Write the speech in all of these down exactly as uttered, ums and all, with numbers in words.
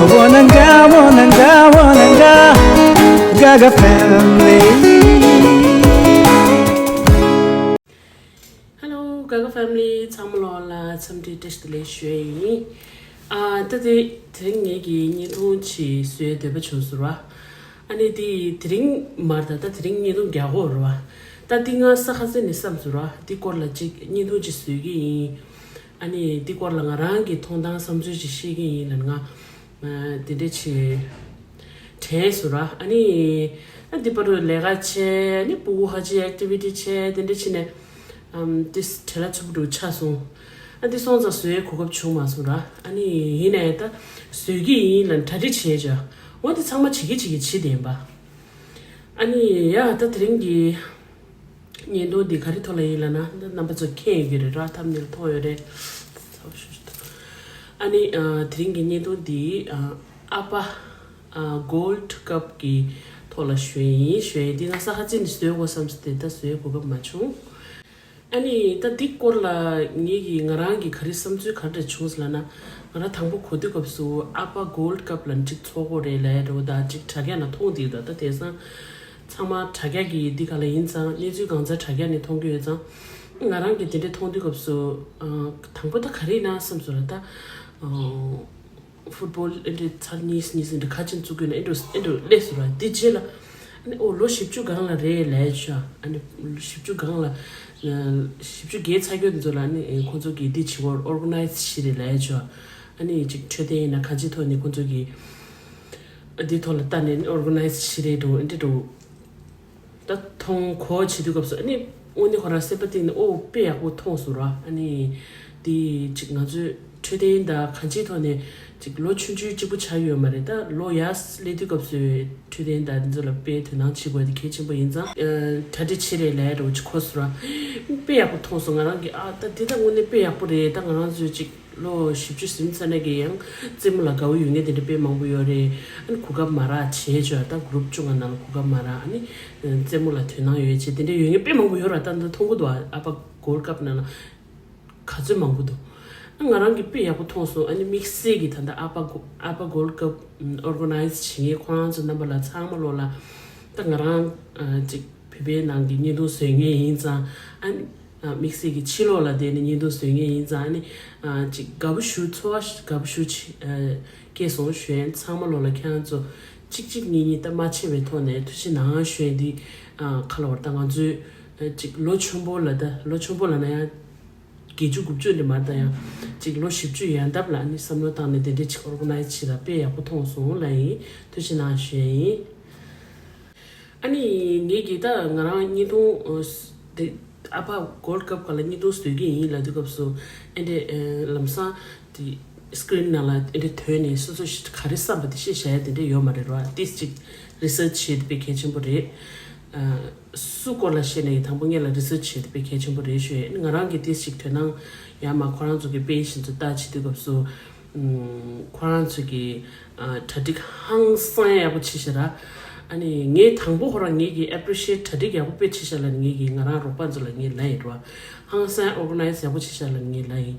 Wananga, wananga, wananga, Gaga family. Hello, Gaga family. ཚང་མ་ལོག་ལ་འཚམས་འདྲི་བཀྲ་ཤིས་བདེ་ལེགས་ཞུ་ཡ་ཡིན། ཨ་ད་དེ་དེ་རིང་ངེད་ཀྱི་བརྙན་ཐུང་ཅིག་བཟོའི་འདོད་པ་བྱུང་སོང་ར། ཨ་ནི་དེ་དེ་རིང་མར་ད་ད་དེ་རིང་བརྙན་ཐུང་རྒྱག་གོ་ར་བ། ད་དེ་ང་ས་ཁ་སེ་ནས་བསམ་སོང་ར། དེ་སྐོར་ལ་ཅིག་བརྙན་ཐུང་ཅིག་བཟོས་ཀྱི་ཡིན། ཨ་ནི་དེ་སྐོར་ལ་ང་རང་གི་མཐོང་སྟངས་བསམ་ཚུལ་ཅིག་བཤད་ཀྱི་ཡིན་ལབ་ང་། དེ་འདྲ་བྱས་དྲན་སོང་ར། ཨ་ནི་ཨ་འདི་པར་ལས་ཀ་བྱས། ཨ་ནི་སྤུ་གུ་ཧ་ཅི་ཨེག་ཊི་བི་ཊི་བྱས། དེ་འདྲ་བྱས་ནས་ཨམ་ཏིས་བྲེལ་བ་ཚ་པོ་འདྲ་ཆགས་སོང་། ཨ་འདི་སོང་ཙང་བཟོ་ཡའི་གོ་སྐབས་བྱུང་མ་སོང་ར། ཨ་ནི་ཡིན་ནའི་ད་བཟོས་ཀྱི་ཡིན་ལབ་གྲ་སྒྲིག་བྱས་བྱས། འོ་འདི་ཚང་མ་བྱེད་ཀྱི་བྱེད་ཀྱི་བྱེད་བསྡད་ཡིན་པ། ཨ་ནི་ཡ་ད་དེ་རིང་གི་བརྙན་ཐུང་འདི་ག་རེ་ཐོག་ལ་ཡིན་ལབ་ན། རྣམ་པ་ཚོ་མཁྱེན་ཡོད་ཀྱི་རེད་ར། ཐམ་ནེལ་མཐོང་ཡོད་རེད། ཨ་ནི་ཨ་དེ་རིང་གི་བརྙན་ཐུང་འདི་ཨ་ཨ་ཕ་ཨ་གོལ་ཌི་ཀབ་ཀྱི་ཐོག་ལ་ཞུ་ཡ་ཡིན། ཞུ་ཡ་འདི་ང་ས་ཧ་ཅི་ནས་བཟོས་དགོས་བསམ་སྟེ་ད་བཟོས་གོ་སྐབས་མ་བྱུང་། ཨ་ནི་ད་འདི་སྐོར་ལ་ངེད་ཀྱི་ང་རང་གི་ག་རེ་བསམ་ཚུལ་ག་འདྲ་བྱུང་ཟེར་ལབ་ན། ང་རང་དང་པོ་གོ་དུས་སྐབས་སུ་ཨ་ཕ་གོལ་ཌི་ཀབ་ལ་ཅིག་ཚོགས་གོ་རེད་ལབ་ཡ་འདྲ་བོ་ད་ཅིག་དྲ་རྒྱ་ན་མཐོང་བསྡད་ད། ད་དེང་སང་ཚང་མ་དྲ་རྒྱ་གི་འདི་ག་ལ་ཡིན་ཙང་། གནས་ཚུལ་གང་ཚ་དྲ་རྒྱ་ནས་མཐོང་གི་ཡོད་ཙང་། ང་རང་གི་དེ་འདྲ་མཐོང་དུས་སྐབས་སུ་ཨ་དང་པོ་ད་ག་རེ་ཡིན་ན་བསམ་སོང་ར། ད་ཨ་ཧྥུ་ཊི་བོལ་ཨེ་འདྲ་ཚར་གཉིས་གཉིས་ཟིན་འདྲ་ཁ་ཆེམས་བཙུགས་དགོས་ན་ཨེ་འདྲ་ཨེ་འདྲ་སླེབས་སོང་ར། དེ་རྗེས་ལ་ཨ་ནི་ཨོ་ལོ་བཞི་བཅུ་སྒང་ལ་རེད་ལབ་ཡ་ཆོ། ཨ་ནི་བཞི་བཅུ་སྒང་ལ་བཞི་བཅུ་བརྒལ་ཚར་རྒྱུ་དེ་ཚོ་ལ་ཨ་ནི་ཁོང་ཚོ་གིས་འདི་བྱེད་སྐོར་ཨོར་ག་ནའི་ཛི་བྱེད་རེད་ལབ་ཡ་ཆོ། ཨ་ནི་ཅིག་འཕྲོད་བསྟེན་ཡིན་ན་གང་ཅིའི་ཐོག་ནས་ཁོང་ཚོ་གིས་འདི་ཐོག་ལ་ལྟ་ནས་ཨོར་ག་ནའི་ཛི་བྱེད་རེད་འགྲོ་ཨེ་འདྲ་འགྲོ། ད་མཐོང་གོ་བྱེད་དུས་སྐབས་སུ་ཨ་ནི་དངོས་གནས་ཁོ་རང་སེམས་པ་གཏིང་ནས་ཨོ་དཔེ་ཡག་པོ་མཐོང་སོང་ར། ཨ་ནི་དེ་ཅིག་ང་ཚོས་འཕྲོད་བསྟེན་དང་གང་ཅིའི་ཐོག་ནས་ཅིག་ལོ་ཆུང་ཆུང་གཅིག་པུ་ཆགས་ཡོད་མ་རེད། ད་ལོ་ཡར་སླེབས་དུས་སྐབས་སུ་འཕྲོད་བསྟེན་དང་དེ་ཚོ་ལ་དཔེ་དོ་སྣང་བྱེད་དགོས་དེ་གལ་ཆེན་པོ་ཡིན་ཙང་། ཨ་གྲ་སྒྲིག་བྱེད་རེད་ལབ་ཡ་འདྲ་བོ་ཅིག་གོ་སོང་ར། དཔེ་ཡག་པོ་མཐོང་སོང་། ང་རང་གིས་ཨ་ད་དེ་ད་དངོས་གནས་དཔེ་ཡག་པོ་རེད། ད་ང་རང་ཚོས་ཅིག་ལོ་བཞི་བཅུ་ཟིན་ཚར་ནས་ཀྱི་ཡང་རྩེད་མོ་ལ་དགའ་བོ་ཡོད་མཁན་དེ་འདྲ་དཔེ་མང་པོ་ཡོད་རེད། ཨ་ནི་གོ་སྐབས་མ་རག་བྱས་ཆོག་ད་གུ་རུབ་བཅུ་ལྔ་ནང་ལ་གོ་སྐབས་མ་རག་ཨ་ནི་རྩེད་མོ་ལ་དོ་སྣང་ཡོད་བྱས་དེ་འདྲ་ཡོད་མཁན་དཔེ་མང་པོ་ཡོད་ར། ད་ད་མཐོང་གི་འདུག་ཨ་ཨ་ཕ་གོལ་ཌི་ཀབ་ནང་ལ་ག་ཚོད་མང་པོ་འདུག་ཨ་ང་རང་གིས་དཔེ་ཡག་པོ་མཐོང་སོང་། ཨ་ནི་དམིགས་བསལ་གྱི་ད་ལྟ་ཨ་ཕ་གོ་ཨ་ཕ་གོལ་ཌི་ཀབ་ཨོར་ག་ནའི་ཛི་བྱེད་མཁན་ཁོ་རང་ཚོ་རྣམ་པ་ལ་ཚང་མ་ལོག་ལ་ད་ང་རང་ཨ་ཅིག་བོད་པའི་ནང་གི་བརྙན་ཐུང་བཟོ་མཁན་ཡིན་ཙང་། ཨ་ནི་ཨ་དམིགས་བསལ་གྱི་ཕྱི་ལོགས་ལ་བསྡད་ནས་བརྙན་ཐུང་བཟོ་མཁན་ཡིན་ཙང་། ཨ་ནི་ཨ་ཅིག་དགའ་པོ་ཞུ་ཚོར་བ་དགའ་པོ་ཞུ་ཆེ་ཨ་སྐྱེས་སོང་། ཞུ་ཡན་ཚང་མ་ལོག་ལ་ཁྱེད་རང་ཚོ་གཅིག་གཅིག་གཉིས་གཉིས་ད་མ་ཆེ་བའི་ཐོག་ནས་ཐུགས་རྗེ་གནང་ཞུ་ཡན་འདི་ཨ་ཁ་ལ་བར་ད་ང་ཚོའི་ཨ་ཅིག་ལོ་ཆུང་པོ་ལ་ད་ལོ་ཆུང་པོ་ལ་ན་ཡང་བརྒྱད་ཅུ་དགུ་བཅུ་འདྲ་མ་ད་ཡང་ཅིག་ལོ་བཞི་བཅུ་ཡན་འདབ་ལ་ཨ་ནི་བསམ་བློ་བཏང་ནས་དེ་འདྲ་ཅིག་ཨོར་ག་ནའི་ཛི་བྱེད་ད་དཔེ་ཡག་པོ་མཐོང་སོང་ལབ་ཡིན། ཐུགས་རྗེ་གནང་ཞུ་ཡ་ཡིན། ཨ་ནི་ངེད་ཀྱིས་ད་ང་རང་བརྙན་ཐུང་ཨ་དེ་ཨ་ཕ་གོལ་ཌི་ཀབ་སྒང་ལ་བརྙན་ཐུང་བཟོ་གི་ཡིན་ལབ་དུས་སྐབས་སུ་ཨེ་འདྲས་ཨ་ལམ་སང་དེ་སི་ཀི་རིན་ནང་ལ་ཨེ་འདྲས་ཐོན་ནས་སོ་སོ་ཞིག་ག་རེ་བསམ་པ་དེ་བཤད་བཞག་ཡ་དེ་འདྲས་ཡོད་མ་རེད་ར། ཏིས་ཅིག་རི་སར་ཆི་བྱེད་དེ་དཔེ་གལ་ཆེན་པོ་རེད། ཨ་སུ་སྐོར་ལ་བཤད་ན་ཡང་དང་པོ་སྔོན་ལ་རི་སར་ཆི་བྱེད་དེ་དཔེ་གལ་ཆེན་པོ་རེད་ཞུ་ཡ། ཨ་ནི་ང་རང་གིས་ཏིས་ཅིག་དོ་སྣང་ཡ་མ་ཁོ་རང་ཚོ་གི་པེ་ཇི་ཚོ་ལྟ་བྱེད་དུས་སྐབས་སུ། ཁོ་རང་ཚོ་གི་ཨ་གྲ་སྒྲིག་ཧང་སང་ཡག་པོ་བྱས་ཤག་ར། ཨ་ནི་ངས་དང་པོ་ཁོ་རང་ངེད་ཀྱི་ཨེ་པི་རི་ཤི་ཨེཊ་གྲ་སྒྲིག་ཡག་པོ་དཔེ་བྱས་ཤག་ལབ་ནས་ངེད་ཀྱི་ང་རང་རོགས་པ་ཚོ་ལ་ངས་ལབ་ཡིན་ར། ཧང་སང་ཨོར་ག་ནའི་ཛི་ཡག་པོ་བྱས་ཤག་ལབ་ནས་ངས་ལབ་ཡིན།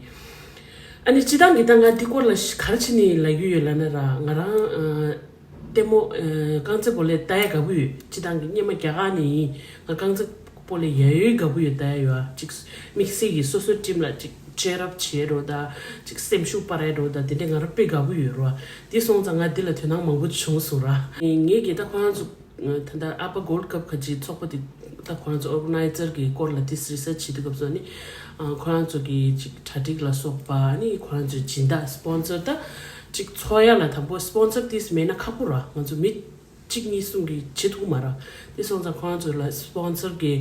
ཨ་ནི་སྤྱིར་བཏང་གི་ད་ང་འདི་སྐོར་ལ་ག་རེ་བྱས་ནས་ལབ་ཀྱི་ཡོད་ལབ་ན་ར། ང་རང་ཨ་ལྟད་མོ་ཨ་རྐང་རྩེད་སྤོ་ལོ་ལྟ་ཡ་དགའ་པོ་ཡོད། སྤྱིར་བཏང་གི་སྔོན་མ་རྒྱ་གར་ནས་ཡིན། ང་རྐང་རྩེད་སྤོ་ལོ་ཡ་ཡོད་དགའ་པོ་ཡོད། ལྟ་ཡ་ཡོད། ཅིག་དམིགས་བསལ་གྱི་སོ་སོའི་ཊིམ་ལ་ཅིག་ཅི་རབ་བྱེད་རོགས་དང་། ཅིག་སེམས་ཤུགས་སྤར་ཡ་རོགས་དང་། དེ་འདྲས་ང་རང་དཔེ་དགའ་པོ་ཡོད་རོགས། དེ་སོང་ཙང་ང་འདི་ལ་དོ་སྣང་མང་པོ་བྱུང་སོང་ར། ངེད་ཀྱིས་ད་ཁོ་རང་ཚོ་ད་ལྟ་ཨ་ཕ་གོལ་ཌི་ཀབ་ག་ཅིག་ཚོགས་པ་དེ་ད་ཁོ་རང་ཚོ་ཨོར་ག་ནའི་ཛར་གི་སྐོར་ལ་དེ་རི་སར་ཆི་བྱེད་དུས་སྐབས་སུ་ནི་ཁོ་རང་ཚོ་གི་ཅིག་གྲ་སྒྲིག་ལ་སོགས་པ། ཨ་ནི་ཁོ་རང་ཚོའི་སྦྱིན་བདག་སི་པོན་སར་ད་ཅིག་ཚོགས་ཡ་ལ་དང་པོ་སི་པོན་སར་དེ་མེད་ན་ཁག་པོ་ར། ང་ཚོ་མི་གཅིག་གཉིས་གསུམ་གྱིས་བྱེད་ཐུབ་མ་ར། དེ་སོང་ཙང་ཁོ་རང་ཚོ་ལ་སི་པོན་སར་གྱི་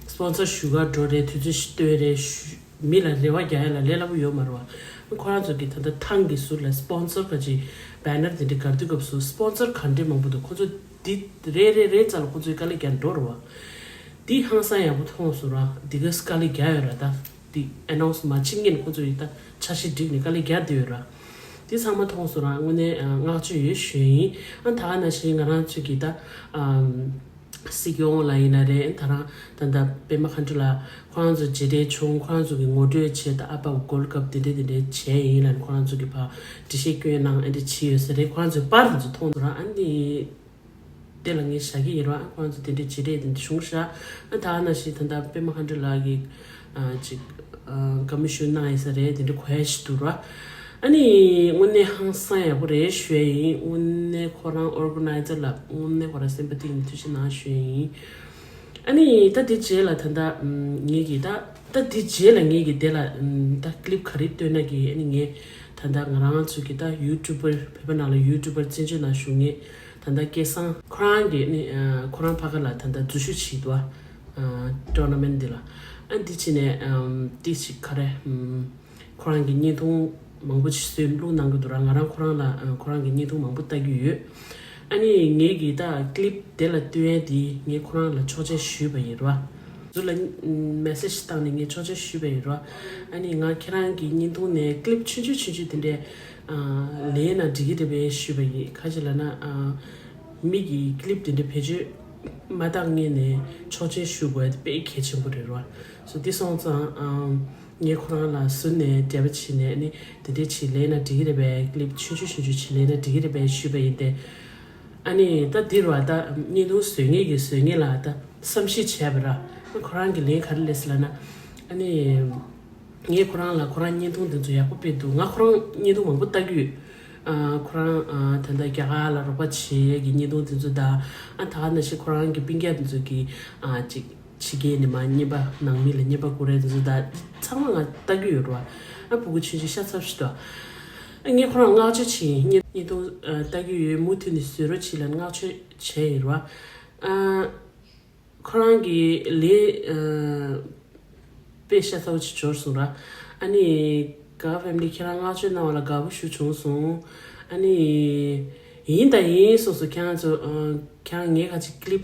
སི་པོན་སར་ཞུ་གར་འགྲོ་རེད། དུས་ཚོད་ཞིག་སྟོན་རེད། ཞུ་མི་ལ་རེ་བ་རྒྱག་ཡ་ལ་ལས་སླ་པོ་ཡོད་མ་རེད་བ། ཁོ་རང་ཚོ་གིས་ད་ལྟ་ཐང་གི་ཟུར་ལ་སི་པོན་སར་ག་ཅིག་བེ་ནར་དེ་འདྲ་སྒར་དུས་སྐབས་སུ་སི་པོན་སར་ག་འདྲས་མང་པོ་འདུག་ཁོ་ཚོ་འདི་རེ་རེ་རེ་ཙམ་ལ་ཁོ་ཚོས་དཀའ་ལས་རྒྱག་འགྲོ་རེད་བ། འདི་ཧང་སང་ཡག་པོ་མཐོང་སོང་ར། འདི་ག་དཀའ་ལས་རྒྱག་ཡོད་ར། ད་འདི་ཨེ་ནའུན་སི་མ་བྱེད་སྔོན་ཁོ་ཚོ་ཡིས་ད་འཆར་གཞི་བསྒྲིགས་ནས་དཀའ་ལས་རྒྱག་བསྡད་ཡོད་ར། དེ་ཚང་མ་མཐོང་སོང་ར། དངོས་གནས་ཨ་བསྔགས་བརྗོད་ཡོད་ཞུ་ཡིན། ཨ་ད་ག་ནང་བཞིན་ང་རང་ཚོས་ཀྱིས་ད་ཨམ་ སྲིད་སྐྱོང་ལ་ཡིན་ན་རེད། ད་རང་ད་ལྟ་པད་མ་མཁའ་འགྲོ་ལགས་ཁོ་རང་ཚོ་མཇལ་འཕྲད་བྱུང་། ཁོ་རང་ཚོ་གི་ངོ་སྤྲོད་བྱས། ད་ཨ་ཕ་གི་གོལ་ཀབ་དེ་འདྲས་དེ་འདྲས་བྱས་ཡིན་ལབ་ནས་ཁོ་རང་ཚོ་གི་ཕར་འགྲེལ་བཤད་སྐྱོན་གནང་ཨ་འདྲས་བྱས་ཡོད་ས་རེད། ཁོ་རང་ཚོའི་པར་དེ་ཚོ་མཐོང་འདུག་ར། ཨ་ནི་དེ་ལ་ངས་བཞག་གི་ཡིན་ར། ཁོ་རང་ཚོ་དེ་འདྲས་མཇལ་འཕྲད་དེ་འདྲས་བྱུང་ཤག་ཨ་ད་ནང་བཞིན་ད་ལྟ་པད་མ་མཁའ་འགྲོ་ལགས་ཀྱི་ཨ་ཅིག་ཨ་བཀའ་མོལ་ཞུ་གནང་ཡིན་ས་རེད། དེ་འདྲས་གོ་ཡ་ཞིག་འདུག་ར། ཨ་ནི་དངོས་གནས་ཧང་སང་ཡག་པོ་རེད་ཞུ་ཡ་ཡིན། དངོས་གནས་ཁོ་རང་ཨོར་ག་ནའི་ཛར་ལ་དངོས་གནས་ཁོ་རང་སེམས་པ་གཏིང་ནས་ཐུགས་རྗེ་གནང་ཞུ་ཡ་ཡིན། ཨ་ནི་ད་དེ་རྗེས་ལ་ད་ལྟ་ཨམ་ངེད་ཀྱིས་ད་ད་དེ་རྗེས་ལ་ངེད་ཀྱིས་དེ་ལ་ཨམ་ད་ཀི་ལིབ་ག་རེ་སྟོན་ན་གི། ཨ་ནི་ངས་ད་ལྟ་ང་རང་ཚོ་གི་ད་ཡུ་ཊུབ་པར་བོད་པ་ནང་ལ་ཡུ་ཊུབ་པར་བཙན་བྱོལ་ནང་བཞུགས་མཁན་ད་ལྟ་སྐལ་བཟང་ཁོ་རང་གི་ཨ་ནི་ཨ་ཁོ་རང་ཕ་ག་ལ་ད་ལྟ་འཛུལ་ཞུགས་བྱས་འདུག་ཨ་ཊོར་ན་མེན་ཊི་འདི་ལ། ཨ་འདི་བྱས་ནས་ཨམ་ཏི་ཞིག་ག་རེ་ཨམ་ཁོ་རང་གི་བརྙན་ཐུང་མང་པོ་ཞིག་བཟོས་བླུགས་གནང་གི་འདུག་ར། ང་རང་ཁོ་རང་ལ་ཨ་ཁོ་རང་གི་བརྙན་ཐུང་མང་པོ་ལྟ་གི་ཡོད། ཨ་ནི་ངེད་ཀྱིས་ད་ཀི་ལིབ་དེ་ལ་སྟོན་ཡ་དེ་ངས་ཁོ་རང་ལ་ཆོག་མཆན་ཞུས་པ་ཡིན་ར། ཟུར་ལ་མེ་སེ་ཇི་བཏང་ནས་ངས་ཆོག་མཆན་ཞུས་པ་ཡིན་ར། ཨ་ནི་ང་ཁྱེད་རང་གི་བརྙན་ཐུང་ནས་ཀི་ལིབ་ཆུང་ཆུང་ཆུང་ཆུང་དེ་འདྲས་ཨ་ལེན་ན་འགྲིག་གི་རེད་པས་ཞུས་པ་ཡིན། ག་ཅི་ལབ་ན་ཨ་མི་གི་ཀི་ལིབ་དེ་འདྲས་བེད་སྤྱོད་མ་བཏང་སྔོན་ནས་ཆོག་མཆན་ཞུ་དགོས་ཡ་དེ་དཔེ་གལ་ཆེན་པོ་རེད་ར། སོ་དེ་སོང་ཙང་ཨ། ངས་ཁོ་རང་ལ་ཟུར་ནས་འབྲེལ་བ་བྱས་ནས་ཨ་ནི་དེ་འདྲས་བྱས་ལེན་ན་འགྲིག་གི་རེད་པས། ཀི་ལིབ་ཆུང་ཆུང་ཆུང་ཆུང་བྱས་ལེན་ན་འགྲིག་གི་རེད་པས་ཞུས་པ་ཡིན་ཏེ། ཨ་ནི་ད་འདི་རུ་བ་ད་བརྙན་ཐུང་བཟོ་མཁན་གྱིས་བཟོ་མཁན་ལ་ད་བསམ་ཤེས་བྱས་པ་ར། ཁོ་རང་གི་ལན་ག་རེ་སླེབས་ལབ་ན། ཨ་ནི་ངས་ཁོ་རང་ལ་ཁོ་རང་བརྙན་ཐུང་འདི་ཚོ་ཡག་པོ་སྤེལ་འདུག་ང་ཁོ་རང་བརྙན་ཐུང་མང་པོ་ལྟ་གི་ཡོད། ཨ་ཁོ་རང་ཨ་ད་ལྟ་རྒྱ་གར་ལ་རོགས་པ་བྱེད་ཡས་ཀྱི་བརྙན་ཐུང་འདི་ཚོ་དང་། ཨ་ད་ག་ནང་བཞིན་ཁོ་རང་གི་སྤུན་ཀྱག་འདི་ཚོ་གི་ཨ་ཅིག་ཕྱི་རྒྱལ་ནས་མར་རྔན་པ་ནང་མི་ལ་རྔན་པ་བསྐུར་ཡས་དེ་ཚོ་ད་ཚང་མ་ང་ལྟ་གི་ཡོད་རེད་བ། ཨ་ཕྲུ་གུ་ཆུང་ཆུང་ཤ་ཚ་ཞིག་འདུག་ཨ་ངས་ཁོ་རང་བསྔགས་བརྗོད་བྱས་ཡིན། བརྙན་ཐུང་ཨ་ལྟ་གི་ཡོད། མུ་མཐུད་ནས་བཟོ་རོགས་བྱེད་ལབ་བསྔགས་བརྗོད་བྱས་ཡིན་རེད་བ། ཨ་ཁོ་རང་གི་ལས་ཨ་དཔེ་ཤ་ཚ་བོ་ཅིག་འབྱོར་སོང་ར། ཨ་ནི་ག་ཕེ་མི་ལི་ཁྱེད་རང་བསྔགས་བརྗོད་གནང་བ་ལ་དགའ་པོ་ཞེ་པོ་བྱུང་སོང་། ཨ་ནི་ཡིན་དང་ཡིན་སོང་སོང་། ཁྱེད་རང་ཚོ་ཨ་ཁྱེད་རང་ངའི་ཁ་ཅིག་ཀི་ལིབ་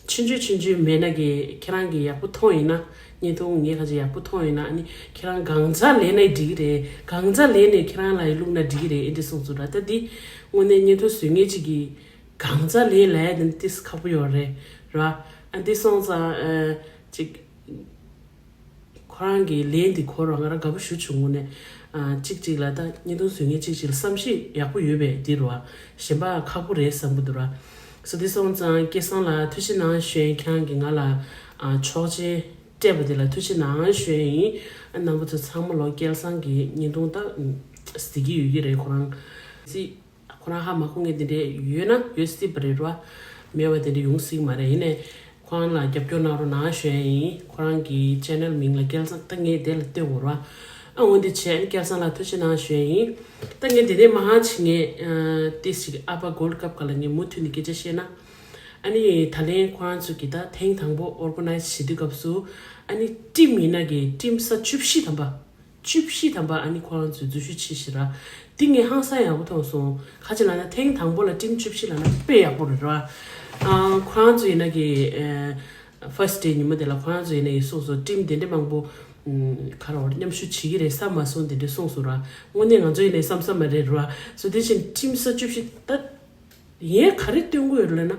ཆུང་ཆུང་ཆུང་ཆུང་མེད་ན་གི་ཁྱེད་རང་གི་ཡག་པོ་མཐོང་ཡིན་ན། བརྙན་ཐུང་ངའི་ཁ་ཅིག་ཡག་པོ་མཐོང་ཡིན་ན། ཨ་ནི་ཁྱེད་རང་གང་ཚ་ལེན་ན་འགྲིག་གི་རེད། གང་ཚ་ལེན་ནས་ཁྱེད་རང་ལ་ཡི་བླུགས་ན་འགྲིག་གི་རེད། ཨེ་འདྲ་སོང་སོང་ར། ད་འདི་དངོས་གནས་བརྙན་ཐུང་བཟོ་མཁན་ཅིག་གིས་གང་ཚ་ལེན་ལབ་ཡ་དེ་ནི་ཏིས་ཁག་པོ་ཡོད་རེད་ར། ཨ་འདི་སོང་ཙང་ཨ་ཅིག་ཁོ་རང་གི་ལན་འདི་གོ་ར་ང་རང་དགའ་པོ་ཞེ་པོ་བྱུང་། དངོས་གནས་ཨ་གཅིག་གཅིག་ལ་ད་བརྙན་ཐུང་བཟོ་མཁན་གཅིག་གཅིག་ལ་བསམ་ཤེས་ཡག་པོ་ཡོད་པས་འདི་རུ་བ། གཞན་པ་ཁག་པོ་རེད་བསམ་གི་འདུག་ར། སོ་འདི་སོང་ཙང་སྐལ་བཟང་ལགས་ཐུགས་རྗེ་གནང་ཞུ་ཡིན། ཁྱེད་རང་གིས་ང་ལ་ཨ་ཆོག་མཆན་སྤྲད་པ་དེ་ལ་ཐུགས་རྗེ་གནང་ཞུ་ཡིན། ཨ་རྣམ་པ་ཚོ་ཚང་མ་ལོ་སྐལ་བཟང་གི་བརྙན་ཐུང་ད་གཟིགས་ཀྱི་ཡོད་ཀྱི་རེད། ཁོ་རང་གཟིགས། ཁོ་རང་ཧ་མ་གོ་མཁན་དེ་འདྲས་ཡོད་ན་ཡོད་སྲིད་པ་རེད་ར། མེད་པ་དེ་འདྲས་ཡོང་སྲིད་མ་རེད། ཡིན་ནའི་ཁོ་རང་ལ་རྒྱབ་སྐྱོར་གནང་རོགས་གནང་ཞུ་ཡ་ཡིན། ཁོ་རང་གི་ཆེ་ནལ་མིང་ལ་སྐལ་བཟང་། ད་ངས་དེ་ལ་སྟོན་དགོས་ར། ཨ་འོན་ཏེ་བྱས་ནས་སྐལ་བཟང་ལ་ཐུགས་རྗེ་གནང་ཞུ་ཡ་ཡིན། ད་ངས་དེ་འདྲས་མ་ཧ་ཆི་ངས་ཨ་ཏི་ཞིག་ཨ་ཕ་གོལ་ཀབ་ག་ལ་ངས་མུ་མཐུད་ནས་སྐད་ཆ་བཤད་ན། ཨ་ནི་ད་ལན་ཁོ་རང་ཚོ་གི་ད་ཐེངས་དང་པོ་ཨོར་ག་ནའི་ཛི་བྱེད་དུས་སྐབས་སུ་ཨ་ནི་ཊིམ་ཡིན་ན་གི་ཊིམ་ས་བཅུ་བཞི་ཐམ་པ། བཅུ་བཞི་ཐམ་པ་ཨ་ནི་ཁོ་རང་ཚོས་འཛུལ་ཞུགས་བྱས་ཤག་ར། འདི་ངས་ཧང་སང་ཡག་པོ་མཐོང་སོང་། ག་ཅི་ལབ་ན་ཐེངས་དང་པོ་ལ་ཊིམ་བཅུ་བཞི་ལབ་ན་དཔེ་ཡག་པོ་རེད་ར། ཨ་ཁོ་རང་ཚོ་ཡིན་ན་གི་ཨ་ཕར་སི་ཊི་ཌེ་ཉིན་མོ་དེ་ལ་ཁོ་རང་ཚོ་ཡིན་ན་གི་གསུངས་སོང་། ཊིམ་དེ་འདྲ་མང་པོ་ཨ་ག་རེ་མཉམ་ཞུགས་བྱེད་ཀྱི་རེད་བསམ་མ་སོང་། དེ་འདྲ་གསུངས་སོང་ར། དངོས་གནས་ང་ཚོ་ཡིན་ན་བསམ་ས་མ་རེད་ར། སོ་དེ་བཞིན་ཊིམ་ས་བཅུ་བཞི་ད། ཡས་ག་རེ་སྟོན་དགོས་ཡོད་རེད་ལབ་ན།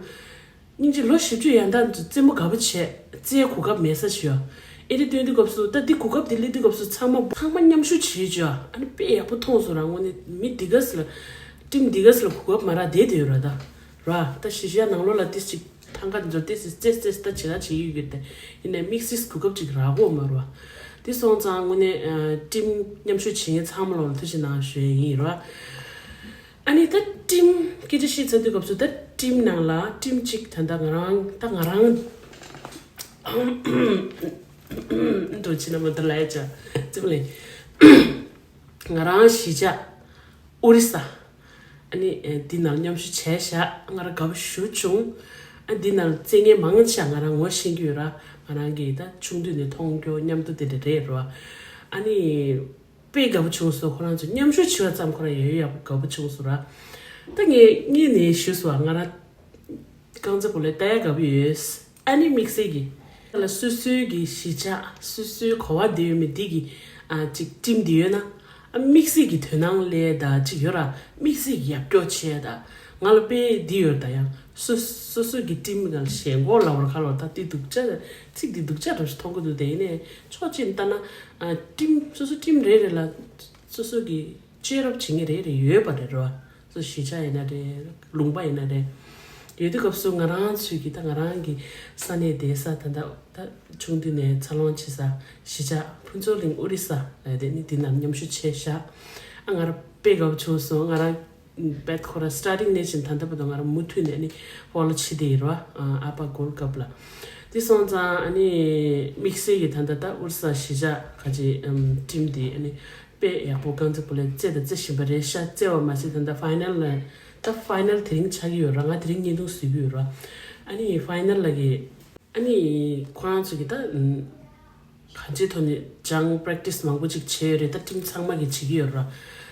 སྙིང་རྗེ་ལོ་བཞི་བཅུ་ཡན་ལྟར་རྩེད་མོ་དགའ་པོ་བྱས་རྩེད་གོ་སྐབས་མེད་ས་ཞིག་ཡོད། ཨེ་འདྲ་སྟོན་དུས་སྐབས་སུ་ད་འདི་གོ་སྐབས་འདི་སླེབས་དུས་སྐབས་སུ་ཚང་མ་ཚང་མ་མཉམ་ཞུགས་བྱེད་ཅོ། ཨ་ནི་དཔེ་ཡག་པོ་མཐོང་སོང་ར། དངོས་གནས་མི་འདི་ག་ས་ལ་ཊིམ་འདི་ག་ས་ལ་གོ་སྐབས་མ་རག་བསྡད་བསྡད་ཡོད་ར། ད་ར་ད་གཞི་བཞག་ནང་ལོགས་ལ་ཏིས་ཅིག་ཐང་ག་འདི་ཚོ་ཏིས་རྩེད་རྩེད་ད་བྱེད་ད་བྱེད་ཡོད་ཀྱི་རེད། ཡིན་ནའི་དམིགས་བསལ་གོ་སྐབས་ཅིག་རག་གོ་མ་ར། འདི་སོང་ཙང་དངོས་གནས་ཊིམ་མཉམ་ཞུགས་བྱེད་མཁན་ཚང་མ་ལོགས་ལ་ཐུགས་རྗེ་གནང་ཞུ་ཡ་ཡིན་ར། ཨ་ནི་ད་ཊིམ་སྐད་ཆ་བཤད་ཚར་དུས་སྐབས་སུ་ད་ཊིམ་ནང་ལ་ཊིམ་གཅིག་ད་ལྟ་ང་རང་ད་ང་རང་འགྲོ་ཕྱི་ན་མ་ད་ལས་ཅ་ཙི་མ་ལས་ང་རང་གཞིས་ཆགས་ཨོ་རི་ས་ཨ་ནི་འདི་ནང་མཉམ་ཞུགས་བྱས་ཤག་ང་རང་དགའ་པོ་ཞེ་པོ་བྱུང་། ཨ་འདི་ནང་རྩེད་མཁན་མང་ཆེ་ང་རང་ངོ་ཤེས་ཀྱི་ཡོད་ར། ང་རང་གིས་ད་ཆུང་དུས་ནས་མཐོང་རྒྱུ་མཉམ་དུ་དེ་འདྲ་རེད་ར། ཨ་ནི། དཔེ་དགའ་པོ་བྱུང་སོང་། ཁོ་རང་ཚོ་མཉམ་ཞུགས་བྱེད་པ་ཙམ་ཁོ་རང་ཡོད་ཡོད་ཡག་པོ་དགའ་པོ་བྱུང་སོང་ར། ད་ངས་སྔོན་ནས་ཞུས་སོང་། ང་རང་རྐང་རྩེད་སྤོ་ལོ་ལྟ་ཡ་དགའ་པོ་ཡོད། ཨ་ནི་དམིགས་བསལ་གྱི་ལ་སོ་སོའི་གི་གཞིས་ཆགས་སོ་སོའི་གོ་བ་འདི་ཡོད་མེད་འདི་གི་ཨ་ཅིག་ཊིམ་འདི་ཡོད་ན་ ཨ་དམིགས་བསལ་གྱི་དོ་སྣང་སླེབས་ད་ཅིག་ཡོད་ར། དམིགས་བསལ་གྱི་ཡར་སྐྱོར་བྱས་ད། ང་ལ་དཔེ་འདི་ཡོད་ད་ཡང་། སོ་སོ་སོ་གི་ཊིམ་ག་ལ་ཞེན་ཁོག་ལབ་པར་ག་ལབ་ད། འདི་སྡུག་ཅག་ཚིག་འདི་སྡུག་ཅག་འདྲ་ཞིག་མཐོང་གི་འདུག་དེ་ཡིན་ནའི་ཕྱོགས་གཅིག་ནས་ལྟ་ན། ཨ་ཊིམ་སོ་སོ་ཊིམ་རེ་རེ་ལ་སོ་སོ་གི་ཅེར་ཨབ་བྱེད་མཁན་རེ་རེ་ཡོད་པ་རེད་རོ། སོ་གཞིས་ཆགས་ཡིན་ན་རེད། ལུང་པ་ཡིན་ན་རེད། ཡོད་དུས་སྐབས་སུ་ང་རང་ཚོའི་གི་ད་ང་རང་གི་ས་གནས་བསྡད་ས་ད་ད་ད་ཆུང་དུས་ནས་འཚར་ལོངས་བྱེད་ས་གཞིས་ཆགས་ཕུན་ཚོགས་གླིང་ཨོ་རི་ས་ལབ་དེ་ནི་འདི་ནང་མཉམ་ཞུགས་བྱས་ཤག་ཨ་ང་རང་དཔེ་དགའ་པོ་བྱུང་སོང་། ང་རང་བེད་ཁོ་ར་སི་ཊར་ཊིང་ནས་བྱིན་ད་ལྟ་བར་དུ་ང་རང་མུ་མཐུད་ནས་ནི་ཧྥོ་ལོ་བྱེད་དེ་ཡིན་རོ། ཨ་ཨ་ཕ་གོལ་ཀབ་ལ་དེ་སོང་ཙང་ཨ་ནི་དམིགས་བསལ་གྱི་ད་ལྟ་ད་ཨོ་རི་ས་གཞིས་ཆགས་ཁ་ཅིག་ཊིམ་དེ་ཨ་ནི། དཔེ་ཡག་པོ་རྐང་རྩེད་སྤོ་ལོ་རྩེ་དང་རྩེ་བཞིན་པ་རེད་ཤག་རྩེ་བ་མ་ཟད་ད་ལྟ་ཕའི་ནལ་ལ་ད་ཕའི་ནལ་དེ་རིང་ཆགས་ཀྱི་ཡོད་ར། ང་དེ་རིང་བརྙན་ཐུང་བཟོ་གི་ཡོད་ར། ཨ་ནི་ཕའི་ནལ་ལ་གི་ཨ་ནི་ཁོ་རང་ཚོ་གི་ད་གང་ཅིའི་ཐོག་ནས་སྦྱང་པེ་རེག་ཊི་སི་མང་པོ་ཅིག་བྱས་ཡོད་རེད། ད་ཊིམ་ཚང་མ་གི་བྱེད་ཀྱི་ཡོད་ར།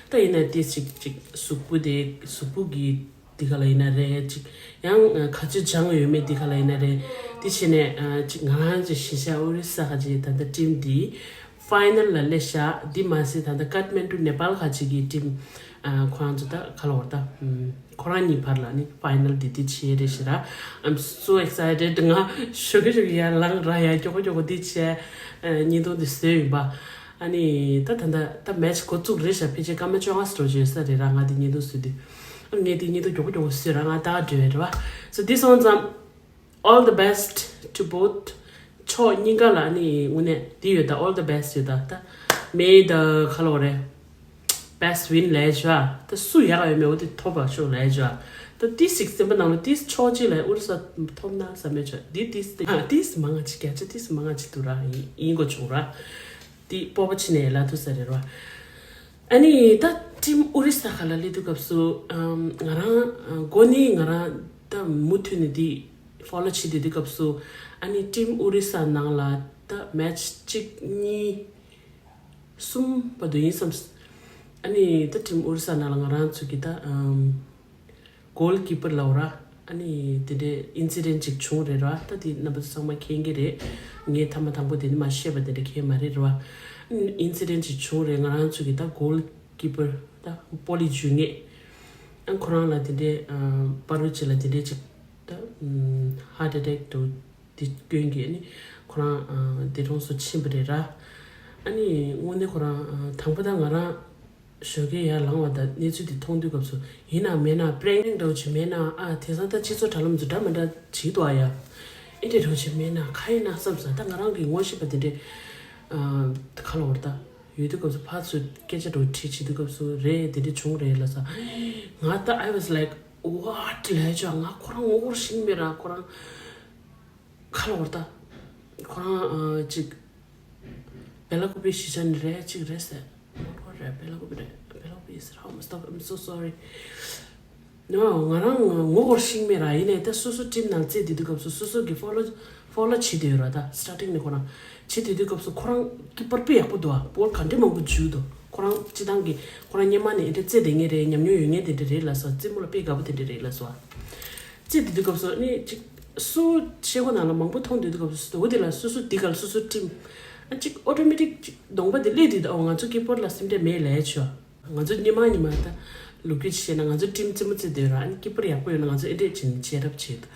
ད་ཡིན་ན་དེ་ཅིག་ཅིག་གཟུགས་པོ་དེ་གཟུགས་པོ་གི་འདི་ག་ལ་ཡིན་ན་རེད། ཅིག་ཡང་ག་ཚོད་སྦྱངས་ཡོད་མེད་འདི་ག་ལ་ཡིན་ན་རེད། དེ་བྱས་ནས་ཅིག་ང་རང་ཚོ་གཞིས་ཆགས་ཨོ་རི་ས་ཁ་ཅིག་ད་ལྟ་ཊིམ་འདི་ཕའི་ནལ་ལ་སླེབས་ཤག་འདི་མ་ཟད་ད་ལྟ་ཀཏ་མན་ཌུ་ནེ་པཱལ་ཁ་ཅིག་གི་ཊིམ་ཁོ་རང་ཚོ་ད་ག་ལ་བར་ད་ཁོ་རང་གཉིས་བར་ལ་ནི་ཕའི་ནལ་འདི་འདི་བྱས་རེད་ཤི་ར། I'm so excited. ང་ཞོགས་ཀས་ཞོགས་ཀས་ཡར་ལངས་ར་ཡ་མགྱོགས་པོ་མགྱོགས་པོ་འདི་བྱས་བརྙན་ཐུང་འདི་བཟོས་ཡིན་པ། ཨ་ནི་ད་ད་ད་ད་མེ་ཆི་འགོ་བཙུགས་རེད་ཤག་ཕལ་ཆེར་སྐར་མ་བཅོ་ལྔ་ཙམ་འགྲོ་རྒྱུ་ཡོད་ས་རེད་ར། ང་འདི་བརྙན་ཐུང་བཟོས་དུས། ངས་འདི་བརྙན་ཐུང་མགྱོགས་པོ་མགྱོགས་པོ་བཟོས་ར། ང་ད་འགྲོ་ཡ་རེད་བ། So this one some all the best to both. ཕྱོགས་གཉིས་ཀ་ལ་ནི་དངོས་གནས་འདི་ཡོད་ད། All the best ཡོད་ད། ད་མེ་ད་ག་ལ་བ་རེད། Best win ལས་བྱ་ད་སུ་ཡག་ཡོད་མེད་འོ་དེ་ཐོབ་པ་ཤོག་ལས་བྱ། ད་ཏིས་ཞིག་སེམས་པ་ནང་ལ་ཏིས་ཕྱོགས་གཅིག་ལ་ཨུ་རུ་ས་ཐོབ་ན་བསམ་མེད་བྱ། འདི་ཏིས་ཏིས་མང་ང་ཅིག་རྒྱ་ཆེ་ཏིས་མང་ང་ཅིག་འདུག་ར། ཡིན་དགོས་བྱུང་ར། འདི་སྤོབས་པ་ཕྱི་ནས་ལ་ཐུག་ས་རེད་ར། ཨ་ནི་ད་ཊིམ་ཨོ་རི་ས་ཁ་ལ་སླེབས་དུས་སྐབས་སུ་ཨམ་ང་རང་ཨ་འགོ་ནས་ང་རང་ད་མུ་མཐུད་ནས་འདི་ཧྥོ་ལོ་བྱེད་བསྡད་དུས་སྐབས་སུ་ཨ་ནི་ཊིམ་ཨོ་རི་ས་ནང་ལ་ད་མེ་ཆི་གཅིག་གཉིས་གསུམ་བར་དུ་ཡིན་བསམ། ཨ་ནི་ད་ཊིམ་ཨོ་རི་ས་ནང་ལ་ང་རང་ཚོ་གི་ད་ཨམ་གོལ་ཀི་པར་ལབ་ར། ཨ་ནི་དེ་འདྲའི་ཨིན་སི་ཌེན་ཊི་ཅིག་བྱུང་རེད་ར། ད་དེ་རྣམ་པ་ཚོ་ཚང་མ་མཁྱེན་གྱི་རེད། ངས་ཐ་མ་དང་པོ་དེ་འདྲ་མ་བཤད་པ་དེ་འདྲ་མཁྱེན་མ་རེད་ར་བ། ཨིན་སི་ཌེན་ཊི་ཅིག་བྱུང་རེད། ང་རང་ཚོ་གི་ད་གོལ་ཀི་པར་ད་པོ་ལི་ཇུ་ངེད་ཨ་ཁོ་རང་ལ་དེ་འདྲའི་ཨ་པ་རུ་ཅི་ལ་དེ་འདྲའི་ཅིག་ད་ཧར་ཊི་ཨེ་ཊེག་འདུག་དེ་སྐྱོན་གྱིས་ཨ་ནི་ཁོ་རང་ཨ་འདས་གྲོངས་སུ་ཕྱིན་པ་རེད་ར། ཨ་ནི་དངོས་གནས་ཁོ་རང་ཨ་དང་པོ་ད་ང་རང་ཞོགས་ཀས་ཡར་ལངས་པ་དང་གནས་ཚུལ་འདི་མཐོང་དུས་སྐབས་སུ་ཡིན་ན་མེད་ན་པི་རེག་ནེན་ཊི་འདྲ་བོ་ཅིག་མེད་ན་ཨ་དེང་སང་ད་སྤྱི་ཚོགས་དྲ་ལམ་ཚོ་འདྲ་མི་འདྲ་བྱེད་འདུག་ཨ་ཡ། ཨེ་འདྲ་འདྲ་བོ་ཅིག་མེད་ན་ག་ཡིན་ན་བསམ་སོང་། ད་ང་རང་གི་ངོ་ཤེས་པ་དེ་འདྲས་ཨ་ག་ལ་བར་ད་ཡོད་དུས་སྐབས་སུ་ཕར་ཚུར་སྐད་ཆ་འདྲ་བོ་དྲིས་བྱེད་དུས་སྐབས་སུ་རེད་དེ་འདྲས་བྱུང་རེད་ལབ་ས། ང་ད་I was like what ལབ་ཆོག་ང་ཁོ་རང་ངོ་ཤེས་མེད་ར། ཁོ་རང་ག་ལ་བར་ད། ཁོ་རང་ཨ་ཅིག་བེ་ལ་ཀུ་པི་གཞིས་ཆགས་ནས་རེད་ཅིག་རེད་ཟེར། ངོ་རེད་བེ་ལ་ཀུ་པི་རེད། བེ་ལ་ཀུ་པི་is how must stop. I'm so sorry. No, ང་རང་ངོ་ཤེས་མེད་ར། ཡིན་ནའི་ད་སོ་སོ་ཊིམ་ནང་རྩེ་བསྡད་དུས་སྐབས་སུ་སོ་སོ་གི་ཧྥོ་ལོ་ཧྥོ་ལོ་བྱེད་བསྡད་ཡོད་ར། ད་སི་ཊར་ཊིང་ནས་ཁོ་རང་བྱེད་བསྡད་དུས་སྐབས་སུ་ཁོ་རང་གི་པར་དཔེ་ཡག་པོ་འདུག་ཨ། པོལ་ག་འདྲ་མང་པོ་བྱུག་འདུག་ཁོ་རང་སྤྱི་བཏང་གི་ཁོ་རང་སྔོན་མ་ནས་འདི་འདྲ་རྩེ་བསྡད་མཁན་རེད། ཉམས་མྱོང་ཡོད་མཁན་དེ་འདྲ་རེད་ལབ་སོང་། རྩེད་མོ་ལ་དཔེ་དགའ་པོ་དེ་འདྲ་རེད་ལབ་སོང་ཨ། རྩེ་བསྡད་དུས་སྐབས་སུ་ནི་ཅིག་སུ་ཤེལ་སྒོ་ནང་ལ་མང་པོ་མཐོང་བསྡད་དུས་སྐབས་སུ་འོ་དེ་ལ་སོ་སོ་འདི་ག་ལ་སོ་སོ་ཊིམ་ཨ་ཅིག་ཨོ་ཊོ་མེ་ཊིག་ཅིག་གདོང་པ་དེ་སླེབས་དུས་ཨོ་ང་ཚོ་ཀི་པར་ལ་སེམས་ཁྲལ་མེད་ལབ་ཆོག་ང་ཚོ་སྔོན་མ་སྔོན་མ་ད་ལོ་རྒྱུས་བཤད་ན་ང་ཚོ་ཊིམ་རྩེད་མོ་རྩེ་བསྡད་ཡོད་ར། ཨ་ནི་ཀི་པར་ཡག་པོ་ཡོད་ན་ང་ཚོ་ཨེ་འདྲས་བྱེད་ནས་བྱེད་རབས་བྱེད་འདུག་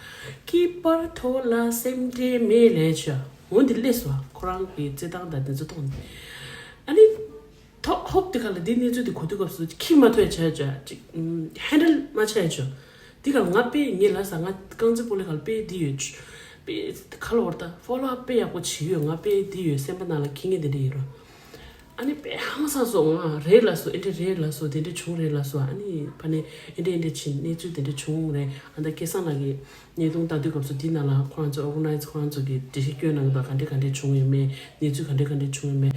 ཀི་པར་ཐོག་ལ་སེམས་ཁྲལ་མེད་ལབ་ཆོག་འོ་འདི་སླེབས་སོང་ཨ། ཁོ་རང་གི་རྩེད་སྟངས་དང་དེ་ཚོ་མཐོང་ནས་ཨ་ནི། ཐོག་ཧོབ་དེ་ག་ལ་འདི་གནས་ཚུལ་དེ་གོ་དུས་སྐབས་སུ་ཁྱི་མ་ཐོས་བྱས་བྱས་ཅིག་ཧེན་ཌལ་མ་བྱས་བྱས། འདི་ག་ལ་ང་དཔེ་ངེད་ལ་ས་ང་རྐང་རྩེད་སྤོ་ལོ་ག་ལ་དཔེ་འདི་ཡོད་ཅུ། དཔེ་ག་ལ་བར་ད་ཧྥོ་ལོ་ཨབ་དཔེ་ཡག་པོ་བྱེད་ཡོད། ང་དཔེ་འདི་ཡོད་སེམས་པ་ནང་ལ་འཁྱེར་མཁན་དེ་འདྲ་ཡིན་རོ། ཨ་ནི་དཔེ་ཧང་སང་སོང་། ང་རེད་ལ་སོ་ཨེ་འདྲ་རེད་ལ་སོ་དེ་འདྲ་བྱུང་རེད་ལ་སོ། ཨ་ནི་ཕ་ནས་ཨེ་འདྲ་ཨེ་འདྲ་ཕྱིན་གནས་ཚུལ་དེ་འདྲ་བྱུང་རེད། ཨ་ད་སྐལ་བཟང་ལགས་ཀྱིས་བརྙན་ཐུང་ལྟ་དུས་སྐབས་སུ་འདི་ནང་ལ་ཁོ་རང་ཚོ་ཨོ་གྷ་ནའི་ཛི་ཁོ་རང་ཚོ་གི་འགྲེལ་བཤད་སྐྱོན་གནང་གི་འདུག་ག་འདྲ་ག་འདྲ་བྱུང་ཡོད་མེད་གནས་ཚུལ་ག་འདྲ་ག་འདྲ་བྱུང་ཡོད་མེད།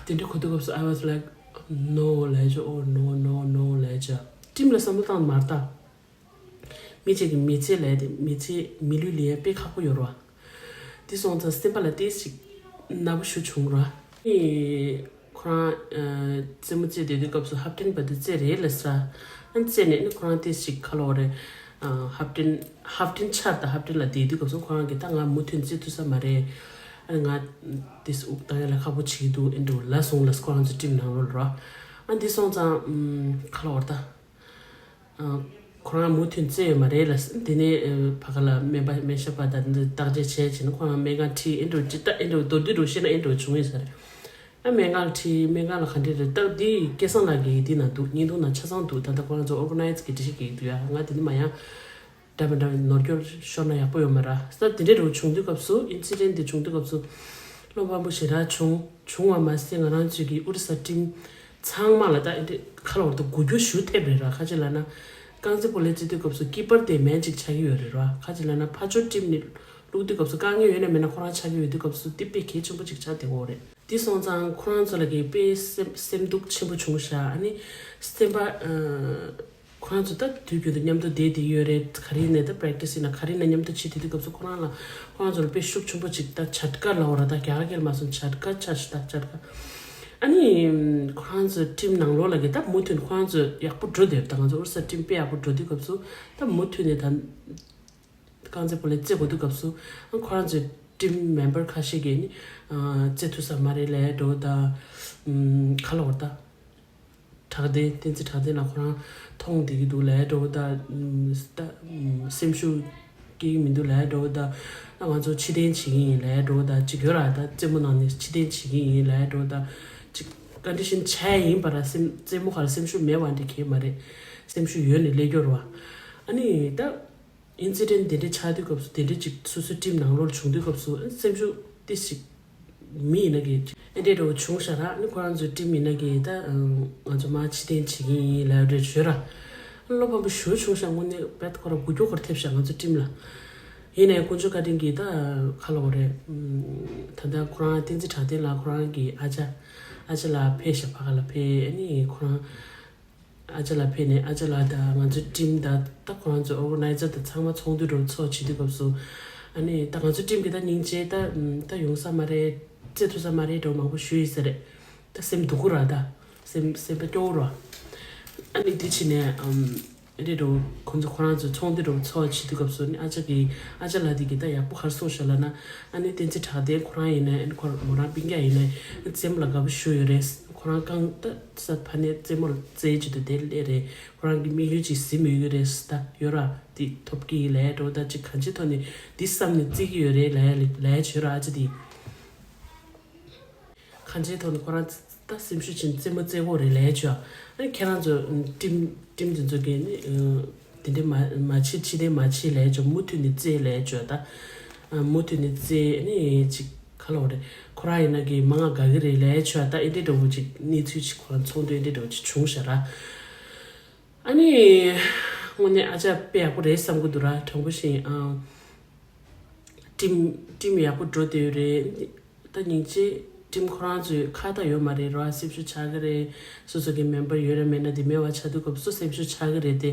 དེ་འདྲ་གོ་དུས་སྐབས་སུ་I was like no ལས་ཅོ། Oh no no no ལས་ཅོ། ཊིམ་ལ་བསམ་བློ་བཏང་མ་རེད་ད། མི་གཅིག་གི་མི་ཚེ་ལས་དེ་མི་ཚེ་མི་ལུས་ལས་དཔེ་ཁག་པོ་ཡོད་རེད་བ། དེ་སོང་ཙང་སེམས་པ་ལ་ཏོག་ཙམ་ནག་པོ་ཞེ་པོ་བྱུང་རེད་བ། ཨེ་ཁོ་རང་ཨ་རྩེད་མོ་རྩེ་བསྡད་དུས་སྐབས་སུ་ཧབ་ཊེན་བར་དུ་རྩེ་རེད་ལབ་ས། ཨ་རྩེ་ནས་ནི་ཁོ་རང་ཏོག་ཙམ་ག་ལ་བ་རེད། ཨ་ཧབ་ཊེན་ཧབ་ཊེན་ཆར་དང་ཧབ་ཊེན་ལ་བསྡད་དུས་སྐབས་སུ་ཁོ་རང་གིས་ད་ང་མུ་མཐུད་རྩེ་ཐུབ་ས་མ་རེད། ཨ་ང་དེས་དབུགས་བཏང་ཡ་ལ་ཁག་པོ་བྱེད་ཀྱི་འདུག་ཨེ་འདྲ་ལ་སོང་ལ་ཁོ་རང་ཚོ་ཊིམ་ནང་ལོགས་ལ་ར། ཨ་འདི་སོང་ཙང་ཨམ་ག་ལ་བར་ད། ཨ་ཁོ་རང་མུ་མཐུད་བཙལ་ཡོད་མ་རེད་ལ། འདི་ནས་ཨ་ཕ་ག་ལ་སྨན་པ་སྨན་ཞབས་པ་དང་འདི་བརྟག་དཔྱད་བྱས་བྱས་ན་ཁོ་རང་སྨན་ཁང་ཁྲིད་ཨེ་འདྲ་ཇི་ལྟ་ཨེ་འདྲ་མདོར་བསྡུས་འདྲ་བཤད་ན་ཨེ་འདྲ་བྱུང་ཡོད་ས་རེད། ཨ་སྨན་ཁང་ལ་ཁྲིད་སྨན་ཁང་ལ་ག་འདྲས་རེད་ད། འདི་སྐལ་བཟང་ལགས་ཀྱིས་འདི་ན་འདུག་བརྙན་ཐུང་ནང་ཆ་ཚང་འདུག་ད་ལྟ་ཁོ་རང་ཚོ་ཨོར་ག་ནའི་ཛི་གི་འགྲེལ་བཤད་རྒྱག་གི་འདུག་ཡ། ང་དེ་འདི་མ་ཡང་འདྲ་མི་འདྲ་བའི་ནོར་སྐྱོར་ཤོར་ན་ཡག་པོ་ཡོད་མ་ར། ས་དེ་འདྲས་རུ་བྱུང་དུས་སྐབས་སུ་ཨིན་སི་ཌེན་ཊི་དེ་བྱུང་དུས་སྐབས་སུ་བློ་ཕམ་པོ་ཞེ་དྲག་བྱུང་བྱུང་བ་མ་ཟད་ང་རང་ཚོའི་གི་ཨོ་རི་ས་ཊིམ་ཚང་མ་ལ་ད་ཨེ་འདྲས་ཁ་ལ་བར་དུ་འགུལ་སྐྱོད་ཞུ་ཐེབས་རེད་ར། ཁ་ཅིག་ལ་ན་རྐང་རྩེད་སྤོ་ལོ་རྩེ་དུས་སྐབས་སུ་ཀི་པར་དེ་མེན་ཅིག་ཆགས་ཀྱི་ཡོད་རེད་ར། ཁ་ཅིག་ལ་ན་ཕར་ཕྱོགས་ཊིམ་ནས་བླུག་དུས་སྐབས་སུ་དཀའ་ངལ་ཡོད་ན་མེད་ན་ཁོ་རང་ཆགས་ཀྱི་ཡོད་དུས་སྐབས་སུ་དེ་དཔེ་གལ་ཆེན་པོ་ཅིག་ཆགས་བསྡད་ཡོད་རེད། དེ་སོང་ཙང་ཁོ་རང་ཚོ་ལ་གི་དཔེ་སེམས་སེམས་སྡུག་ཆེན་པོ་བྱུང་ཤག་ཨ་ནི་སེམས་པ་ཨ་ཁོ་རང་ཚོ་ད་དུས་རྒྱུན་དུ་མཉམ་དུ་བསྡད་བསྡད་ཡོད་རེད། ག་རེ་ཡིན་ནའི་ད་པེ་རེག་ཊི་སི་ཡིན་ན་ག་རེ་ཡིན་ན་མཉམ་དུ་བྱེད་བསྡད་དུས་སྐབས་སུ་ཁོ་རང་ལ་ཁོ་རང་ཚོ་ལ་དཔེ་ཤུགས་ཆེན་པོ་ཅིག་ད་ཇ་ཊ་ཀ་ལབ་པ་ར། ད་རྒྱ་གར་སྐད་ལ་མ་སོང་ཇ་ཊ་ཀ་ཆགས་ཤག་ད་ཇ་ཊ་ཀ་ཨ་ནི་ཁོ་རང་ཚོ་ཊིམ་ནང་ལོགས་ལ་གི་ད་མུ་མཐུད་ཁོ་རང་ཚོ་ཡག་པོ་འགྲོ་བསྡད་ཡོད། ད་ང་ཚོ་ཨོ་རི་ས་ཊིམ་དཔེ་ཡག་པོ་འགྲོ་དུས་སྐབས་སུ་ད་མུ་མཐུད་ནས་ད། རྐང་རྩེད་སྤོ་ལོ་རྩེ་དགོས་དུས་སྐབས་སུ་ཁོ་རང་ཚོའི་ཊིམ་མེམ་བར་ཁ་ཤས་ཀྱིས་ནི་རྩེ་ཐུབ་ས་མ་རེད་ལབ་འགྲོ་ད། ཁ་ལོ་བར་ད་དྲག་ལྡན་བསྟན་འཛིན་དྲག་ལྡན་ལགས་ཁོ་རང་མཐོང་བསྡད་ཀྱི་འདུག་ལབ་འགྲོ་ད། སེམས་ཤུགས་སྐྱེ་གི་མི་འདུག་ལབ་འགྲོ་ད། ང་ཚོ་ཕྱིར་འཐེན་བྱེད་ཀྱི་ཡིན་ལབ་འགྲོ་ད། ཅིག་ཡོད་ར་ད་རྩེད་མོ་ནང་ནས་ཕྱིར་འཐེན་བྱེད་ཀྱི་ཡིན་ལབ་འགྲོ་ད། ཅིག་ཀོན་ཌི་ཤན་ཆགས་ཡིན་པ་ར། སེམས་རྩེད་མོ་ཁ་ལ་སེམས་ཤུགས་མེད་པ་འདི་གལ་མ་རེད། སེམས་ཤུགས་ཡོད་ནས་ལས་སྐྱོར་བ། ཨ་ནི་ད། ཨིན་སི་ཌེན་ཊི་དེ་འདྲ་ཆགས་དུས་སྐབས་སུ་དེ་འདྲ་ཅིག་སོ་སོའི་ཊིམ་ནང་ལོགས་ལ་བྱུང་དུས་སྐབས་སུ་སེམས་ཤུགས་ཏོག་ཙམ་མི་ཡིན་ན་གི་ཨེ་འདྲས་འདྲ་བོ་བྱུང་ཤག་ར། ཨ་ནི་ཁོ་རང་ཚོའི་ཊིམ་ཡིན་ན་གི་ད་ང་ཚོ་མར་ཕྱིར་འཐེན་བྱེད་ཀྱི་ཡིན་ལབ་འདྲ་བརྗོད་ར། བློ་ཕམ་པོ་ཞེ་པོ་བྱུང་ཤག་དངོས་གནས་རྦད་ཁོ་རང་འགུལ་སྐྱོད་ཁོ་རང་ཐེབས་ཤག་ང་ཚོའི་ཊིམ་ལ། ཡིན་ནའི་དཀོན་མཆོག་བཀའ་དྲིན་གྱིས་ད་ཁ་ལོ་རེད། ད་ལྟ་ཁོ་རང་བསྟན་འཛིན་དྲག་ལྡན་ལགས་ཁོ་རང་གི་ཨ་ཅག་ཨ་ཅག་ལགས་ཕེབས་ཤག་ཕ་ག་ལ་ཕེབས། ཨ་ནི་ཁོ་རང་ཨ་ཅག་ལགས་ཕེབས་ནས་ཨ་ཅག་ལགས་དང་ང་ཚོའི་ཊིམ་དང་ད་ཁོ་རང་ཚོའི་ཨོར་ག་ནའི་ཛར་དང་ཚང་མ་ཚོགས་འདུ་འདྲ་བོ་ཚོགས་བྱེད་དུས་སྐབས་སུ། ཨ་ནི་ད་ང་ཚོའི་ཊིམ་གྱི་ད་སྙིང་རྗེ་ད་ད་ཡོང་ས་མ་རེད། རྩེ་ཐུབ་ས་མ་རེད་འདྲ་བོ་མང་པོ་ཞུས་ཡོད་ས་རེད། ད་སེམས་སྡུག་གུ་ར་ད་སེམས་སེམས་པ་སྐྱོ་བོ་ར། ཨ་ནི་དེ་བྱས་ནས་ཨམ། རེད་འགྲོ། ཁོང་ཚོ་ཁོ་རང་ཚོ་ཚོགས་འདུ་འདྲ་བོ་ཚོགས་བྱེད་དུས་སྐབས་སུ་ནི་ཨ་ཅག་གིས་ཨ་ཅག་ལགས་དེ་གིས་ད་ཡག་པོ་ག་རེ་གསུངས་ཤག་ལབ་ན། ཨ་ནི་བསྟན་འཛིན་དྲག་ལྡན་ཁོ་རང་ཡིན་ན་ཨ་ནི་ཁོ་རང་མོ་རང་སྤུན་ཀྱག་ཡིན་ན་རྩེད་མོ་ལ་དགའ་པོ་ཞེ་པོ་ཡོད་རེད། ཁོ་རང་རྐང་ད་ས་ཕ་ནས་རྩེད་མོ་ལ་རྩེ་བྱེད་དུ་དེ་སླེབས་རེད། ཁོ་རང་གི་དམིགས་ཡུལ་ཅིག་ཟིན་ཡོད་ཀྱི་རེད། ད་ཡོད་ར་དེ་ཐོབ་ཀྱི་ཡིན་ལབ་འགྲོ། ད་ཅིག་གང་ཅིའི་ཐོག་ནས་འདི་བསམ་ནས་རྩེ་གི་ཡོད་རེད་ལབ་ལབ་བྱོས་ར་ཨ་ཅག་དེ། གང་ཅིའི་ཐོག་ནས་ཁོ་རང་ད་སེམས་ཤུགས་ཆེན་རྩེད་མོ་རྩེ་དགོས་རེད་ལབ་བྱོས། ཨ་ནི་ཁྱེད་རང་ཚོ་ཊིམ་ཊིམ་དེ་ཚོ་གིས་ནི་དེ་འདྲས་མ་མ་བྱེད་ཕྱིར་འཐེན་མ་བྱེད་ལབ་བྱོས། མུ་མཐུད་ནས་རྩེ་ལབ་བྱོས་ད། མུ་མཐུད་ནས་རྩེ་ནི་ཅིག་ག་ལབ་དགོས་རེད། ཁོ་རང་ཡིན་ན་གི་མང་ང་དགའ་གི་རེད་ལབ་བྱོས་ད། ཨེ་འདྲས་འདྲ་བོ་ཅིག་གནས་ཚུལ་ཅིག་ཁོ་རང་ཚོགས་འདུ་ཨེ་འདྲས་འདྲ་བོ་ཅིག་བྱུང་ཤག་ར། ཨ་ནི་དངོས་གནས་ཨ་ཅག་དཔེ་ཡག་པོ་རེད་བསམ་གི་འདུག་ར། དྲང་པོ་བཤད་ཨང་། ཊིམ་ཊིམ་ཡག་པོ་འགྲོ་བསྡད་ཡོད་རེད། ད་སྙིང་རྗེ། ཊིམ་ཁོ་རང་ཚོའི་ཁ་ད་ཡོད་མ་རེད་ར། སེམས་ཤུགས་ཆག་གི་རེད། སོ་སོ་གི་མེམ་བར་ཡོད་ར་མེད་ན་དེ་མེད་པ་ཆགས་དུས་སྐབས་སུ་སེམས་ཤུགས་ཆག་གི་རེད་དེ།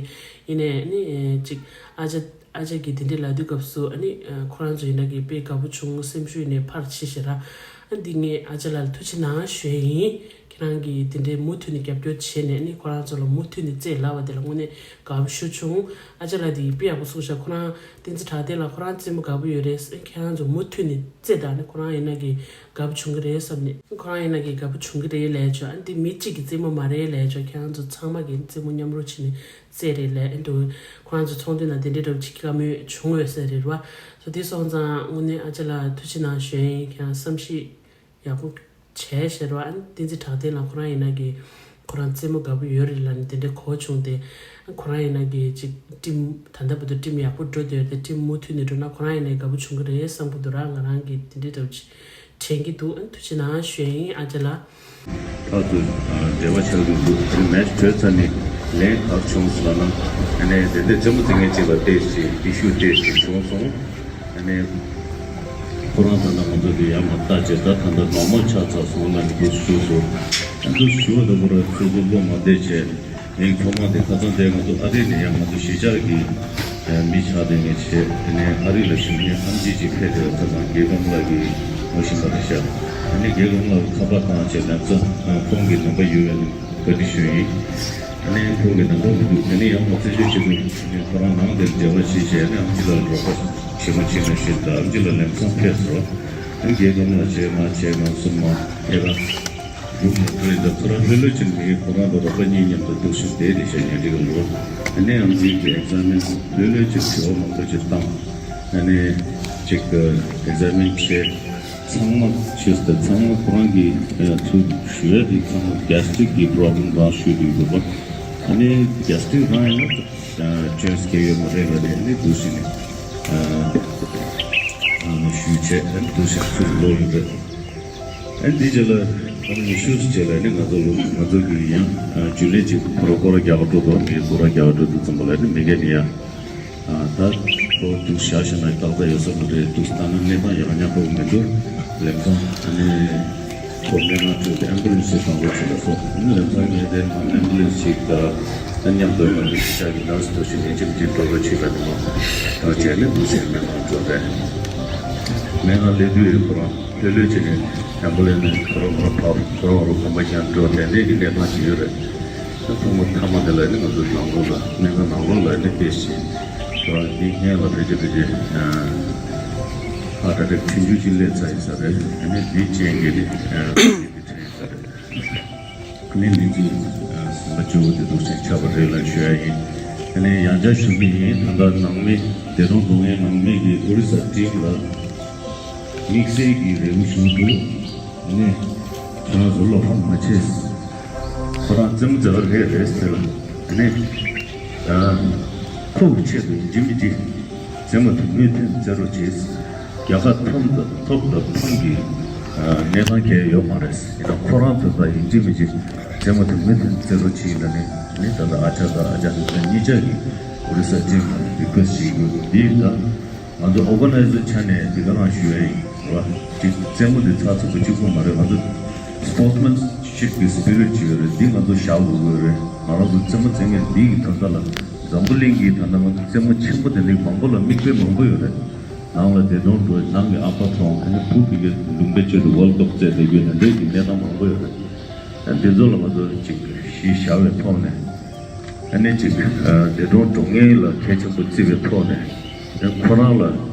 ཡིན་ནའི་ནི་ཅིག་ཨ་ཅག་ཨ་ཅག་གིས་དེ་འདྲས་ལབ་དུས་སྐབས་སུ་ཨ་ནི་ཁོ་རང་ཚོ་ཡིན་ན་གི་དཔེ་དགའ་པོ་བྱུང་། སེམས་ཤུགས་ཡིན་ནའི་ཕར་ཕྱིན་ཤག་ར། ཨ་འདི་ངས་ཨ་ཅག་ལགས་ལ་ཐུགས་རྗེ་གནང་ཞུ་ཡ་ཡིན། ཁྱེད་རང་གིས་དེ་འདྲའི་མུ་མཐུད་ནས་རྒྱབ་སྐྱོར་བྱས་ནས་ནི་ཁོ་རང་ཚོ་ལ་མུ་མཐུད་ནས་རྩེད་ལབ་པ་དེ་ལ་དངོས་གནས་དགའ་པོ་ཞེ་པོ་བྱུང་། ཨ་ཅག་ལགས་དེ་དཔེ་ཡག་པོ་གསུངས་ཤག་ཁོ་རང་བསྟན་འཛིན་དྲག་ལྡན་ལགས་ཁོ་རང་རྩེད་མོ་དགའ་པོ་ཡོད་རེད། ཁྱེད་རང་ཚོ་མུ་མཐུད་ནས་རྩེད་དང་ནི་ཁོ་རང་ཡིན་ན་གི་དགའ་པོ་བྱུང་གི་རེད་བསམ་ནས། ཁོ་རང་ཡིན་ན་གི་དགའ་པོ་བྱུང་གི་རེད་ལབ་བྱོས། ཨ་འདི་མི་གཅིག་གི་རྩེད་མོ་མ་རེད་ལབ་བྱོས། ཁྱེད་རང་ཚོ་ཚང་མ་གི་རྩེད་མོ་མཉམ་རུབ་བྱས་ནས་རྩེད་རེད་ལབ་ཨེ་འདུག་ཁོ་རང་ཚོ་ཚོགས་འདུ་ནང་དེ་འདྲའི་འདྲ་བོ་ཅིག་བཀའ་མོལ་བྱུང་ཡོད་ས་རེད་བ། སོ་དེ་སོང་ཙང་དངོས་གནས་ཨ་ཅག་ལགས་ཐུགས་རྗེ་གནང་ཞུ་ཡ་ཡིན། ཁྱེད་རང་བསམ་ཤེས་ཡག་པོ་བྱས་ཤག་ར། ཨ་ནི་བསྟན་འཛིན་དྲག་ལྡན་ལགས་ཁོ་རང་ཡིན་ན་གི་ཁོ་རང་རྩེད་མོ་དགའ་པོ་ཡོད་རེད་ལབ་ནས་དེ་འདྲའི་གོ་བྱུང་སྟེ། ཁོ་རང་ཡིན་ན་གི་ཅིག་ཊིམ་ད་ལྟ་བར་དུ་ཊིམ་ཡག་པོ་འགྲོ་བསྡད་ཡོད་དེ། ཊིམ་མུ་མཐུད་ནས་འགྲོ་ན་ཁོ་རང་ཡིན་ན་དགའ་པོ་བྱུང་གི་རེད་བསམ་གི་འདུག་ར། ང་རང་གི་དེ་འདྲའི་འདྲ་བོ་ཅིག་དྲན་གི་འདུག་ཨ་ནི་ཐུགས་རྗེ་གནང་ཞུ་ཡ་ཡིན་ཨ་ཅག་ལགས། ཕར་ཚུར་འབྲེལ་བ་ཆགས་ཀྱི་འདུག་དེ་ནི་མེ་ཆི་གྲོལ་ཚར་ནས་ལན་ག་རེ་བྱུང་སོང་ལབ་ན། ཨ་ནི་དེ་འདྲའི་རྩེད་མོ་རྩེ་མཁན་གཅིག་ལ་བལྟས་ཤིག་ཨི་ཤུ་བལྟས་ཤིག་བྱུང་སོང་། ཨ་ནི་ཁོ་རང་ད་ལྟ་ང་ཚོ་འདི་ཡར་མར་བལྟས་བྱས་ད་ད་ལྟ་ནོར་མལ་ཆགས་ཚར་སོང་ལབ་ནས་འདུག་ཞུས་སོང་། ཨ་འདུག་ཞུ་བ་ད་ཁོ་རང་ཚོ་ཚོ་བློ་མ་བདེ་བྱས། ངའི་ཐོག་མ་དེ་ཁ་སང་དེ་ང་ཚོ་ཨ་རི་ནས་ཡང་ང་ཚོ་གཞིས་ཆགས་ཀྱི་མི་ཆགས་དེ་ངས་བྱས། དེ་ནས་ཨ་རི་ལ་བཞུགས་མཁན་ཨམ་ཆི་ཅིག་ཕེབས་དེ་ཁ་སང་རྒན་སྐམ་ལགས་ཀྱིས་ངོ་ཤེས་པ་རེད་ཤག་དེ་ནས་རྒན་སྐམ་ལགས་ཁ་པར་བཏང་བྱས་ལམ་སང་ཁོང་གི་ནམ་པ་ཡོད་ཡོད་ནས་བཀའ་འདྲི་ཞུས་ཡིན། དེ་ནས་ཁོང་གི་ནམ་པ་མི་འདུག་དེ་ནས་ཡང་ང་རྩད་གཅོད་བྱེད་དུས་ཁོ་རང་ནང་དེར་འབྲེལ་བ་བྱས་བྱས་ནས་ཨམ་ཆི་ལགས་ལ་རོགས་པ་བྱེད་མ་བྱེད་ན་ཞུས་ད་ཨམ་ཆི་ལགས་ལམ་སང་ཕེབས་སོང་། ཨ་རྒྱལ་ཁམས་ལ་བྱས་མ་བྱས་མ་གསུམ་མ་ཐད་ཀ་རུ་མ་འགྲོ་ཡིན་ད་ཁོ་རང་ལྷོད་ལྷོད་ཅིག་མི་ཁོ་རང་གི་རོགས་པ་གཉིས་མཉམ་དུ་འདུག་ཞིག་བསྡད་དེ་བྱས་ཉན་འགྲིག་གི་འདུག་ཨ་ནི་ཨམ་ཆི་གི་ཨེག་ཛ་མིན་ལྷོད་ལྷོད་ཅིག་དྲི་བ་མང་པོ་ཅིག་བཏང་། ཨ་ནི་ཅིག་ཨེག་ཛ་མིན་བྱས། ཚང་མ་ཆེས་ད་ཚང་མ་ཁོ་རང་གི་ཚུར་ཞུ་ཡ་དེ་ཚང་མ་གེ་སི་ཊིག་གི་པོ་རོབ་ལེམ་རང་ཤོད་དུ་ཡོད་པ། ཨ་ནི་གེ་སི་ཊིག་རང་ཡང་ཅོས་སྐྱེ་ཡོད་མ་རེད་ལ་རེད། ཨ་ནི་འདུག་ཞིག་ནས་ཨ་ནི་ཞུས་བྱས་ཨ་ནི་འདུག་ཞིག་ཚུར་ལོག་ཡོད་རེད། ཨ་ནི་དེ་རྗེས་ལ་ཨ་ནི་ཉི་ཤུ་རྗེས་ལ་ཨ་ནི་ང་ཚོ་ང་ཚོ་གི་ཡང་རྒྱུན་ལས་ཅིག་ཁོ་རང་སྐོར་ར་རྒྱག་འགྲོ་དོ་མི་སྐོར་ར་རྒྱག་འགྲོ་དུས་ཙམ་པ་ལ་ཨ་ནི་མི་སྒེར་ནས་ཡང་། ད་ཁོ་དུས་བཞག་བཞག་ན་ཏག་ཏག་ཡོད་ས་མ་རེད། དུས་ད་ནི་གནས་སྟངས་ཡག་ཉག་པོ་མི་འདུག་ལམ་སང་ཨ་ནི་ཁོ་སྨན་ཁང་ཁྲིད་དེ་ཨེམ་བུ་ལན་སི་ཞིག་དང་པོ་བྱེད་ལ་སོགས་ཨ་ནི་ལམ་སང་ངས་དེ་ཨེམ་བུ་ལན་སི་ཞིག་དང་ཨ་ནི་མཉམ་དུ་ང་ཚོའི་ཤག་གི་ནར་སི་དེ་ཚོ་ཞིག་ཉིན་གཅིག་མི་གཅིག་འགྲོ་རོགས་བྱེད་ལ་ནི་མ་ཐག་བྱས་ནས་འདུག་ཟེར་སྨན་ཁང་འགྲོ་རེད། སྨན་ཁང་སླེབས་དུས་ཁོ་རང་ལྷོད་ལྷོད་བྱས་ནས་ཨེམ་བུ་ལན་སི་ནས་ཁོ་རང་ཁོ་རང་བབས་ཁོ་རང་རུ་གོམ་པ་རྒྱག་འགྲོ་དེ་འདྲས་ཀྱི་གནས་སྟངས་ཤིག་ཡོད་རེད། ད་ཐོག་མ་མཐའ་མ་དེ་ལ་ནི་ང་ཚོ་ནང་ལོགས་ལ་སྨན་ཁང་ནང་ལོགས་ལ་ནི་དཔེ་ཞིག་ཁོ་རང་འདི་སྔོན་ལ་ཕལ་ཆེར་ཕལ་ཆེར་ཧ་ཊ་ཊེག་ཕྲན་བུ་ཅིག་སླེབས་ཚར་ཡིན་ས་རེད། ཨ་ནི་འདི་རྐྱེན་གྱིས་ནི་འདི་ཕྲན་ཡིན་ས་རེད། ཨ་ནི་འདི་ཚོའི་ཟིན་པ་གཙོ་བོ་དེ་འདུག་སེ་ཆགས་པ་རེད་ལ་ཞུ་ཡ་ཡིན། ཨ་ནི་ཡང་བསྐྱར་ཞུ་གི་ཡིན། ད་ལྟ་ནང་མི་བདེ་སྲུང་སྡུག་བསྔལ་ནང་མི་གི་ཨོ་རི་ས་ཊིམ་ལ་དམིགས་བསལ་གྱི་རེ་སྐུལ་ཞུ་འདུག་ནས་ཁྱེད་རང་ཚོ་བློ་ཕམ་མ་བྱེད། ཁོ་རང་རྩེད་མོ་རྩེ་བ་རེད་རེད་ཟེར་ལ་ནས་ཁོ་གི་ཆེད་དུ་ཡིན་གཅིག་མིན་གཅིག་རྩེད་མོ་དེ་མུ་མཐུད་རྩེ་རོགས་བྱེད། རྒྱལ་ཁ་ཐོབ་དང་ཐོབ་དང་ཐོབ་ཀྱི་གནས་སྟངས་གང་ཡང་ཡོད་མ་རེད། ཡིན་ན་ཁོ་རང་ཚོ་ད་ཡིན་གཅིག་མིན་གཅིག་རྩེད་མོ་དེ་མུ་མཐུད་རྩེ་རོགས་བྱེད་ལ་ནས་ནི་ད་ལྟ་ཨ་ཅག་དང་ཨ་ཅག་གཉིས་ཆ་གི་ཨོ་རི་ས་ཊིམ་ལ་རི་ཀུ་ཨེ་སི་ཊི་བྱེད་དགོས་འདི་ད། ང་ཚོ་ཨོར་ག་ནའི་ཛར་ཆ་ནས་འདི་ག་རང་ཞུ་ཡ་ཡིན་ར། ཅིག་རྩེད་མོ་འདི་ཚགས་ཚུད་པོ་གཅིག་པོ་མ་རེད། ང་ཚོ་སི་པོར་ཊི་སི་མེན་ཤིབ་ཀྱི་སི་པི་རིཊ་ཅིག་ཡོད་རེད། འདི་ང་ཚོ་བཞག་དགོས་ཀྱི་ཡོད་རེད། ང་རང་ཚོ་རྩེད་མོ་རྩེད་མཁན་འདི་གི་ད་ལྟ་ལ་འཛམ་བུ་གླིང་གི་ད་ལྟ་ང་ཚོ་རྩེད་མོ་ཆེན་པོ་དེ་འདྲའི་མང་པོ་ལ་མིག་དཔེ་མང་པོ་ཡོད་རེད། ནང་ལ་བདེ་སྲུང་འགྲོ་ནང་གི་ཨ་ཕ་ཚོ་ཨ་ནི་བུ་ཕ་གི་ལུང་པའི་ཆེད་དུ་ཝརལ་ཀབ་རྩེད་བསྡད་རྒྱུ་དེ་འདྲའི་གི་གནས་སྟངས་མང་པོ་ཡོད་རེད། འདི་ཚོ་ལ་ང་ཚོ་ཅིག་གཞི་བཞག་པའི་ཐོག་ནས། ཨ་ནི་ཅིག་ཨ་བདེ་སྲུང་སྡུག་བསྔལ་ལ་གལ་ཆེན་པོ་བརྩི་བའི་ཐོག་ནས་ཨ་ཁོ་རང་ལ་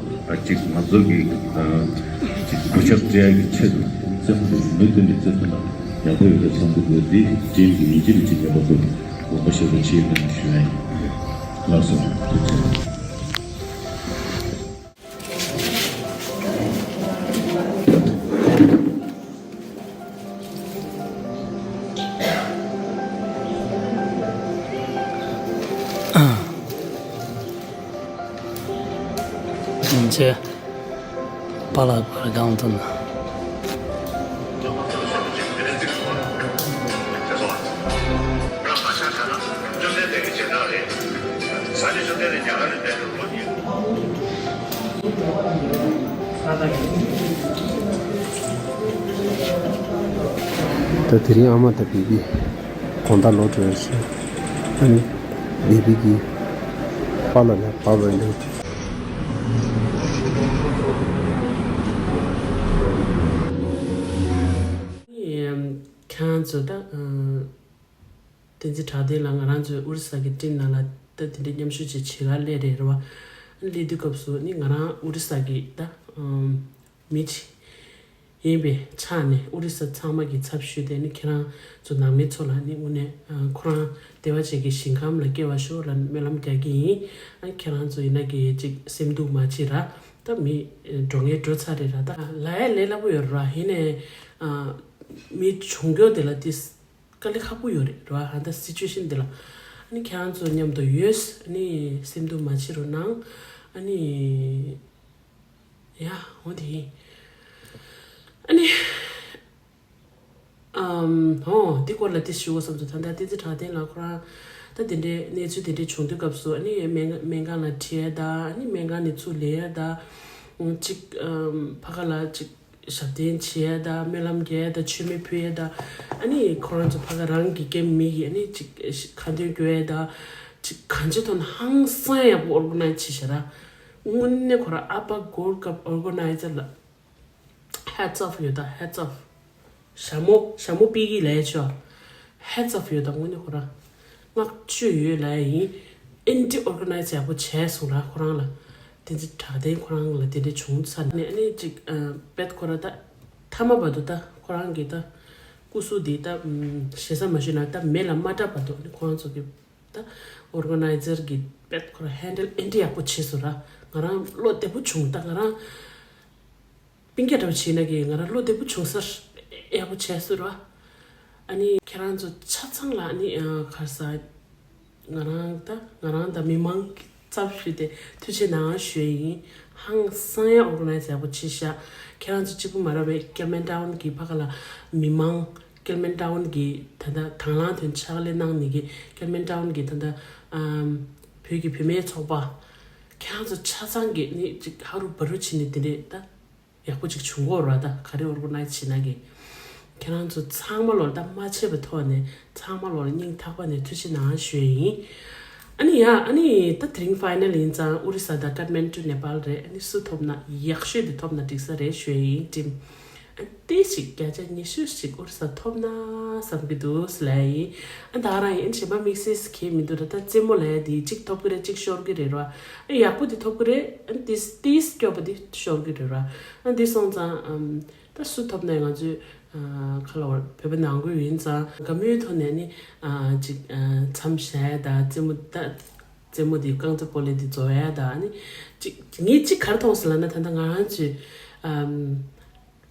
ཨ་ཅིག་ང་ཚོ་གི་ཨ་ཅིག་གུས་ཞབས་སྤྲད་ཡ་གི་ཆེད་དུ་རྩེད་མོ་དེ་མུ་མཐུད་ནས་རྩེ་ཐུབ་ན་ཡག་པོ་ཡོད་པའི་བསམ་གྱི་འདུག་འདི་རྐྱེན་གྱིས་ཡིན་གཅིག་མིན་གཅིག་ངེས་པར་དུ་དགོངས་པ་བཞེས་རོགས་བྱེད་ལ་ཞུ་ཡ་ཡིན། ལགས་སོ། ཐུགས་རྗེ་ཆེ། ཡིན་ཚེ། པཱ་ལགས་པར་སྒང་དུ་ན། ད་དེ་རིང་ཨ་མ་དང་བེ་བི་དགོང་དག་ལོག་འགྲོ་ཡ་ཟེར། ཨ་ནི་བེ་བི་གི་པཱ་ལགས་ལ་པཱ་ལགས་ལ། ཁྱེད་རང་ཚོ་ད། བསྟན་འཛིན་གྲགས་ལྡན་ལགས་ང་རང་ཚོའི་ཨོ་རི་ས་གི་ཊིམ་ནང་ལ་ད་དེ་འདྲའི་མཉམ་ཞུགས་ཅིག་བྱེད་གར་སླེབས་རེད་རེད་བ། སླེབས་དུས་སྐབས་སུ་ནི་ང་རང་ཨོ་རི་ས་གི་ད་མི་ཅིག་ཡིན་པའི་ཆ་ནས་ཨོ་རི་ས་ཚང་མ་གི་ཚབ་ཞུས་ཏེ་ནི་ཁྱེད་རང་ཚོ་ནང་མི་ཚོ་ལ་ནི་དངོས་གནས་ཁོ་རང་བདེ་བ་ཅན་གྱི་ཞིང་ཁམས་ལ་སྐྱེ་བར་ཤོག་ལ་སྨོན་ལམ་རྒྱག་གི་ཡིན། ཨ་ཁྱེད་རང་ཚོ་ཡིན་ན་གི་ཅིག་སེམས་སྡུག་མ་བྱེད་ར། ད་མི་འགྲོ་ངེས་འགྲོ་ཚར་རེད་ར། ད་ལ་ཡ་ལས་སླ་པོ་ཡོད་ར། ཡིན་ནའི་མི་བྱུང་མགྱོགས་དེ་ལ་ཏིས། དཀའ་ལས་ཁག་པོ་ཡོད་རེད་ར། ཨ་ད་སི་ཅུ་ཨེ་ཤན་འདི་ལ་ཨ་ནི་ཁྱེད་རང་ཚོ་མཉམ་དུ་ཡོད། ཨ་ནི་སེམས་སྡུག་མ་བྱེད་རོགས་གནང་། ཨ་ནི་ཡ་འོ་དེ་ཡིན། ཨ་ནི་ཨམ་ཧོ་འདི་སྐོར་ལ་དེ་ཞུ་དགོས་བསམ་སོང་། ད་ལྟ་བསྟན་འཛིན་གྲགས་ལྡན་ལགས་ཁོ་རང་ད་དེ་འདྲའི་གནས་ཚུལ་དེ་འདྲའི་བྱུང་དུས་སྐབས་སུ་ཨ་ནི་སྨན་སྨན་ཁང་ལ་ཁྲིད་ཡ་ད་ཨ་ནི་སྨན་ཁང་ནས་ཚུར་ལེན་ཡ་ད་ཅིག་ཨམ་ཕ་ག་ལ་ཅིག་ཞབས་བརྟན་བྱེད་ཡ་ད་སྨོན་ལམ་རྒྱག་ཡ་ད་མཆོད་མེ་ཕུལ་ཡ་ད་ཨ་ནི་ཁོ་རང་ཚོ་ཕ་ག་རང་གི་སྐྱེ་མི་ཡི་ཨ་ནི་ཅིག་ཁ་འདོན་སྐྱོར་ཡ་ད་ཅིག་གང་ཅི་ཐོག་ནས་ཧང་སང་ཡག་པོ་ཨོར་ག་ནའི་ཛི་བྱས་ཤག་ར། དངོས་གནས་ཁོ་རང་ཨ་ཕ་གོར་ཀབ་ཨོར་ག་ནའི་ཛར་ལ་hats off ཡོད་ད། hats off། ཞྭ་མོ་ཞྭ་མོ་ཕུད་ཀྱི་ལས་ཆོག hats off ཡོད་ད། དངོས་གནས་ཁོ་རང་བསྔགས་བརྗོད་ཡོད་ལ་ཡིན། ཨེ་འདྲ་ཨོར་ག་ནའི་ཛི་ཡག་པོ་བྱས་སོང་ར་ཁོ་རང་ལ། བསྟན་འཛིན་གྲགས་ལྡན་ཁོ་རང་ལ་དེ་འདྲ་བྱུང་ཚར་ནས། ཨ་ནི་ཅིག་ཨ་པད་ཁོ་རང་ད་མཐའ་མ་བར་དུ་ད་ཁོ་རང་གི་ད་སྐུ་གཟུགས་འདི་ད་ཨམ་ཞེ་ས་མ་ཞུས་ན་ད་མེ་ལ་མ་བསྲེགས་བར་དུ། ཨ་ནི་ཁོ་རང་ཚོ་གི་ད་ཨོར་ག་ནའི་ཛར་གི་པད་ཁོ་རང་ཧེན་ཌལ་ཨེ་འདྲ་ཡག་པོ་བྱས་སོང་ར། ང་རང་བློ་བདེ་པོ་བྱུང་། ད་ང་རང་སྤུན་ཀྱག་འདྲ་བོ་བྱས་ན་གི་ང་རང་བློ་བདེ་པོ་བྱུང་ས་ཡག་པོ་བྱས་སོང་ར། ཨ་ནི་ཁྱེད་རང་ཚོ་ཆ་ཚང་ལ་ཨ་ནི་ཨ་ག་རེ་ཟ། ང་རང་ད་ང་རང་དང་མི་མང་ཚབ་ཞུས་ཏེ་ཐུགས་རྗེ་གནང་ཞུ་ཡ་ཡིན། ཧང་སང་ཡ་ཨོར་ག་ནའི་ཛ་ཡག་པོ་བྱས་ཤག་ཁྱེད་རང་ཚོ་གཅིག་པུ་མ་རེད་པས། ཀེལ་མན་ཊའུན་གི་ཕ་ག་ལ་མི་མང་། ཀེལ་མན་ཊའུན་གི་ད་ལྟ་དང་བླངས་དོན་ཕྱག་ལས་གནང་ནི་གི། ཀེལ་མན་ཊའུན་གི་ད་ལྟ་ཨམ་བོད་ཀྱི་བུད་མེད་ཚོགས་པ། ཁྱེད་རང་ཚོ་ཆ་ཚང་གི་ནི་ཅིག་ཧ་རུ་བ་རུ་བྱས་ནས་དེ་འདྲས་ད། ཡག་པོ་ཅིག་བྱུང་གོ་ར། ད་ག་རེ་ཨོར་ག་ནའི་ཛ་བྱེད་ན་གི། ཁྱེད་རང་ཚོ་ཚང་མ་ལོར་ད་མ་ཆད་པའི་ཐོག་ནས་ཚང་མ་ལོར་སྙིང་ཐག་པ་ནས་ཐུགས་རྗེ་གནང་ཞུ་ཡ་ཡིན། ཨ་ནི་ཡ་ཨ་ནི་ད་དེ་རིང་ཕའི་ནལ་ཡིན་ཙང་ཨོ་རི་ས་དང་ཀཏ་མན་ཌུ་ནེ་པཱལ་རེད། ཨ་ནི་སུ་ཐོབ་ན་ཡག་ཤོས་དེ་ཐོབ་ན་འགྲིག་ས་རེད་ཞུ་ཡ་ཡིན། ཊིམ་ཨ་ཏི་ཞིག་བརྒྱ་ཆ་ཉི་ཤུ་ཞིག་ཨོ་རི་ས་ཐོབ་ན་བསམ་གི་འདུག་ཟེར་ལབ་ཡ་ཡིན། ཨ་ད་རང་ཡིན་གཞན་པ་དམིགས་བསལ་གང་ཡང་མི་འདུག་ར། ད་རྩེད་མོ་ལབ་ཡ་དེ་གཅིག་ཐོབ་གི་རེད། གཅིག་ཤོར་གི་རེད་ར། ཨ་ཡག་པོ་དེ་ཐོབ་གི་རེད། ཨ་ཏིས་ཏིས་སྐྱོ་པོ་དེ་ཤོར་གི་རེད་ར། ཨ་འདི་སོང་ཙང་ཨམ་ད་སུ་ཐོབ་ན་ཡང་ང་ཚོས་ཨ་ཁ་ལོ་བོད་པ་ནང་ཁུལ་ཡིན་ཙང་དགའ་མོས་ཐོག་ནས་ནི་ཨ་ཅིག་ཨ་མཚམས་བཞག་ཡ་ད་རྩེད་མོ་ད་རྩེད་མོ་དེ་རྐང་རྩེད་སྤོ་ལོ་དེ་རྫོགས་ཡ་ད་ནི་ཅིག་ངས་ཅིག་ག་རེ་མཐོང་སོང་ལབ་ན། ད་ལྟ་ང་རང་ཚོས་ཨམ་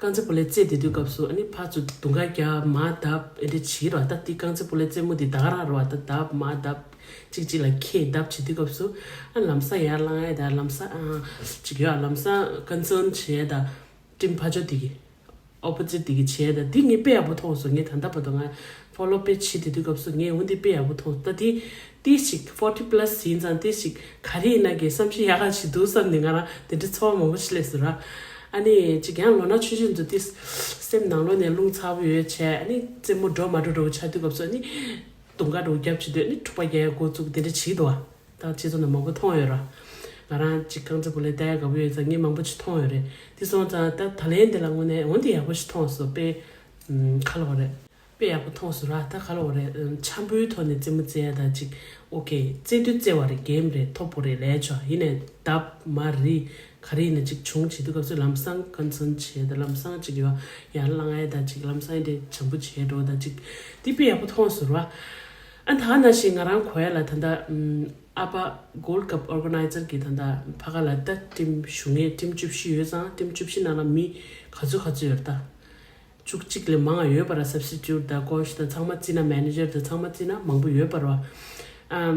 རྐང་རྩེད་སྤོ་ལོ་རྩེད་དེ་དུས་སྐབས་སུ་ཨ་ནི་ཕར་ཚུར་དུང་ཁ་རྒྱབ་མར་བརྡབ་ཨེ་འདྲ་བྱེད་ར། ད་དེ་རྐང་རྩེད་སྤོ་ལོ་རྩེད་མོ་དེ་ད་ག་རང་ར་བ། ད་བརྡབ་མར་བརྡབ་གཅིག་གཅིག་ལ་ཁེ་བརྡབ་བྱེད་དུས་སྐབས་སུ་ཨ་ལམ་སང་ཡར་ལངས་ཡ་ད་ལམ་སང་ཨ་ཅིག་ཡོད། ཨ་ལམ་སང་ཀོན་སརན་བྱེད་ཡ་ད་ཊིམ་ཕར་ཕྱོགས་དེ་གི་ཨོ་པོ་ཛིཊ་དེ་གི་བྱེད་ཡ་ད་དེ་ངས་དཔེ་ཡག་པོ་མཐོང་སོང་། ངས་ད་ལྟ་བར་དུ་ང་ཕོ་ལོ་དཔེ་བྱེད་དེ་དུས་སྐབས་སུ་ངས་འོ་འདི་དཔེ་ཡག་པོ་མཐོང་སོང་། ད་དེ་ཏིས་ཞིག་ཕོར་ཊི་པ་ལ་སི་ཡིན་ཙང་ཏིས་ཞིག་ག་རེ་ཡིན་ན་གི་བསམ་ཤེས་ཡག་ག་ཞིག་འདུག་བསམ་ནས་ང་རང་དེ་འདྲའི་ཚོར་བ་མང་པོ་ཞིག་སླེབས་སོང་ར། ཨ་ནི་ཅིག་ཡང་ལོ་ན་ཆུང་ཆུང་ཚོ་ཏིས་སེམས་ནང་ལོགས་ནས་རླུང་ཚ་པོ་ཡོད་བྱས། ཨ་ནི་རྩེད་མོ་འགྲོ་མ་འགྲོ་འདྲ་བོ་ཆགས་དུས་སྐབས་སུ་ཨ་ནི་དུང་ཁ་འདྲ་བོ་རྒྱབ་བྱེད་དུས་ཨ་ནི་འཁྲུག་པ་རྒྱག་ཡ་འགོ་བཙུགས། དེ་འདྲ་བྱེད་འདུག་བ། ད་ཁྱེད་ཚོ་ནང་མང་པོ་མཐོང་ཡོད་ར། ང་རང་ཅིག་རྐང་རྩེད་སྤོ་ལོ་ལྟ་ཡ་དགའ་པོ་ཡོད་ཙང་ངས་མང་པོ་ཅིག་མཐོང་ཡོད་རེད། དེ་སོང་ཙང་ད་ད་ལན་དེ་ལ་དངོས་གནས་འོ་འདི་ཡག་པོ་ཞིག་མཐོང་སོང་། དཔེ་ཁ་ལོ་རེད། དཔེ་ཡག་པོ་མཐོང་སོང་ར། ད་ག་ལ་འོ་རེད། འཆམ་པོའི་ཐོག་ནས་རྩེད་མོ་རྩེ་ཡ་ད་ཅིག་ཨོ་ཁེ། རྩེ་དུས་རྩེ་བ་རེད། གེམ་རེད། ཐོབ་པོ་རེད་ལས་ཆོག་ཡིན་ནས་བརྡབ་མར་རི་ག་རེ་ཡིན་ན་ཅིག་བྱུང་བྱེད་དུས་སྐབས་སུ་ལམ་སང་ཀོན་སརན་བྱེད་ད་ལམ་སང་ཅིག་ཡོ་ཡར་ལངས་ཡ་ད་ཅིག་ལམ་སང་འདྲེ་འཆམ་པོ་བྱེད་འགྲོ་ད་ཅིག་དེ་དཔེ་ཡག་པོ་མཐོང་སོང་ར། ཨ་ད་ནང་བཞིན་ང་རང་གོ་ཡ་ལ་ད་ད་ཨ་པ་གོལ་ཌི་ཀབ་ཨོར་ག་ནའི་ཛར་གི་ད་ད་ཕ་ག་ལ་ད་ཊིམ་ཞུ་ངེས་ཊིམ་བཅུ་བཞི་ཡོད་ཙང་ཊིམ་བཅུ་བཞི་ནང་ལ་མི་ག་ཚོད་ག་ཚོད་ཡོད་རེད་ད། བཅུ་གཅིག་ལས་མང་ང་ཡོད་པ་ར། སབ་སི་ཊི་ཊུཊ་དང་ཀོ་ཆི་དང་ཚང་མ་བརྩིས་ན། མེ་ནེ་ཇར་དང་ཚང་མ་བརྩིས་ན་མང་པོ་ཡོད་པ་ར། ཨམ་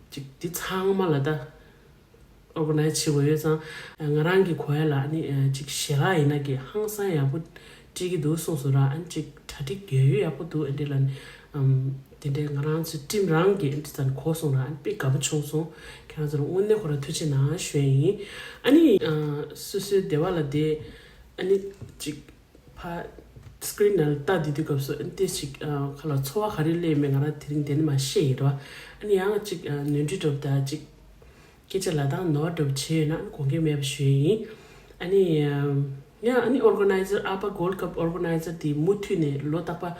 ཅིག་འདི་ཚང་མ་ལ་ད་ཨོར་ག་ནའི་ཛི་བྱེད་དགོས་ཡོད་ཙང་། ང་རང་གི་གོ་ཡ་ལ་ཨ་ནི་ཅིག་ཞལ་ལག་ཡིན་ན་གི་ཧང་སང་ཡག་པོ་སྤྲད་ཀྱི་འདུག་གསུངས་སོང་ར། ཨ་ནི་ཅིག་གྲ་སྒྲིག་ཡོད་ཡོད་ཡག་པོ་འདུག་ཨ་འདྲེ་ལ་ནི་ཨམ་དེ་འདྲའི་ང་རང་ཚོའི་ཊིམ་རང་གི་ཨ་འདྲེ་ཙང་གོ་སོང་ར། ཨ་ནི་དཔེ་དགའ་པོ་བྱུང་སོང་། ཁྱེད་རང་ཚོ་ལ་དངོས་གནས་ཁོ་ར་ཐུགས་རྗེ་གནང་ཞུ་ཡ་ཡིན། ཨ་ནི་སོ་སོའི་སྡེ་བ་ལ་དེ་ཨ་ནི་ཅིག་ཕ་སི་ཀི་རིན་ནང་ལ་ལྟ་བསྡད་དུས་སྐབས་སུ་ཨ་ནི་ཏོག་ཙམ་ཁ་ལ་ཚོར་བ་ག་རེ་སླེབས་མེད་ང་རང་དེ་རིང་དེ་ནས་མར་ཤེས་ཡིན་རོ། ཨ་ནི་ཡང་ཅིག་ནོར་འཁྲུལ་འགྲོ་ད་ཅིག་སྐད་ཆ་ལབ་སྟངས་ནོར་འགྲོ་བྱས་ཡོད་ན་ཨ་ནི་དགོངས་འགལ་མེད་པ་ཞུ་ཡ་ཡིན། ཨ་ནི་ཡང་ཨ་ནི་ཨོར་ག་ནའི་ཛར་ཨ་པ་གོལ་ཌི་ཀབ་ཨོར་ག་ནའི་ཛར་དེ་མུ་མཐུད་ནས་ལོ་རྟག་པ་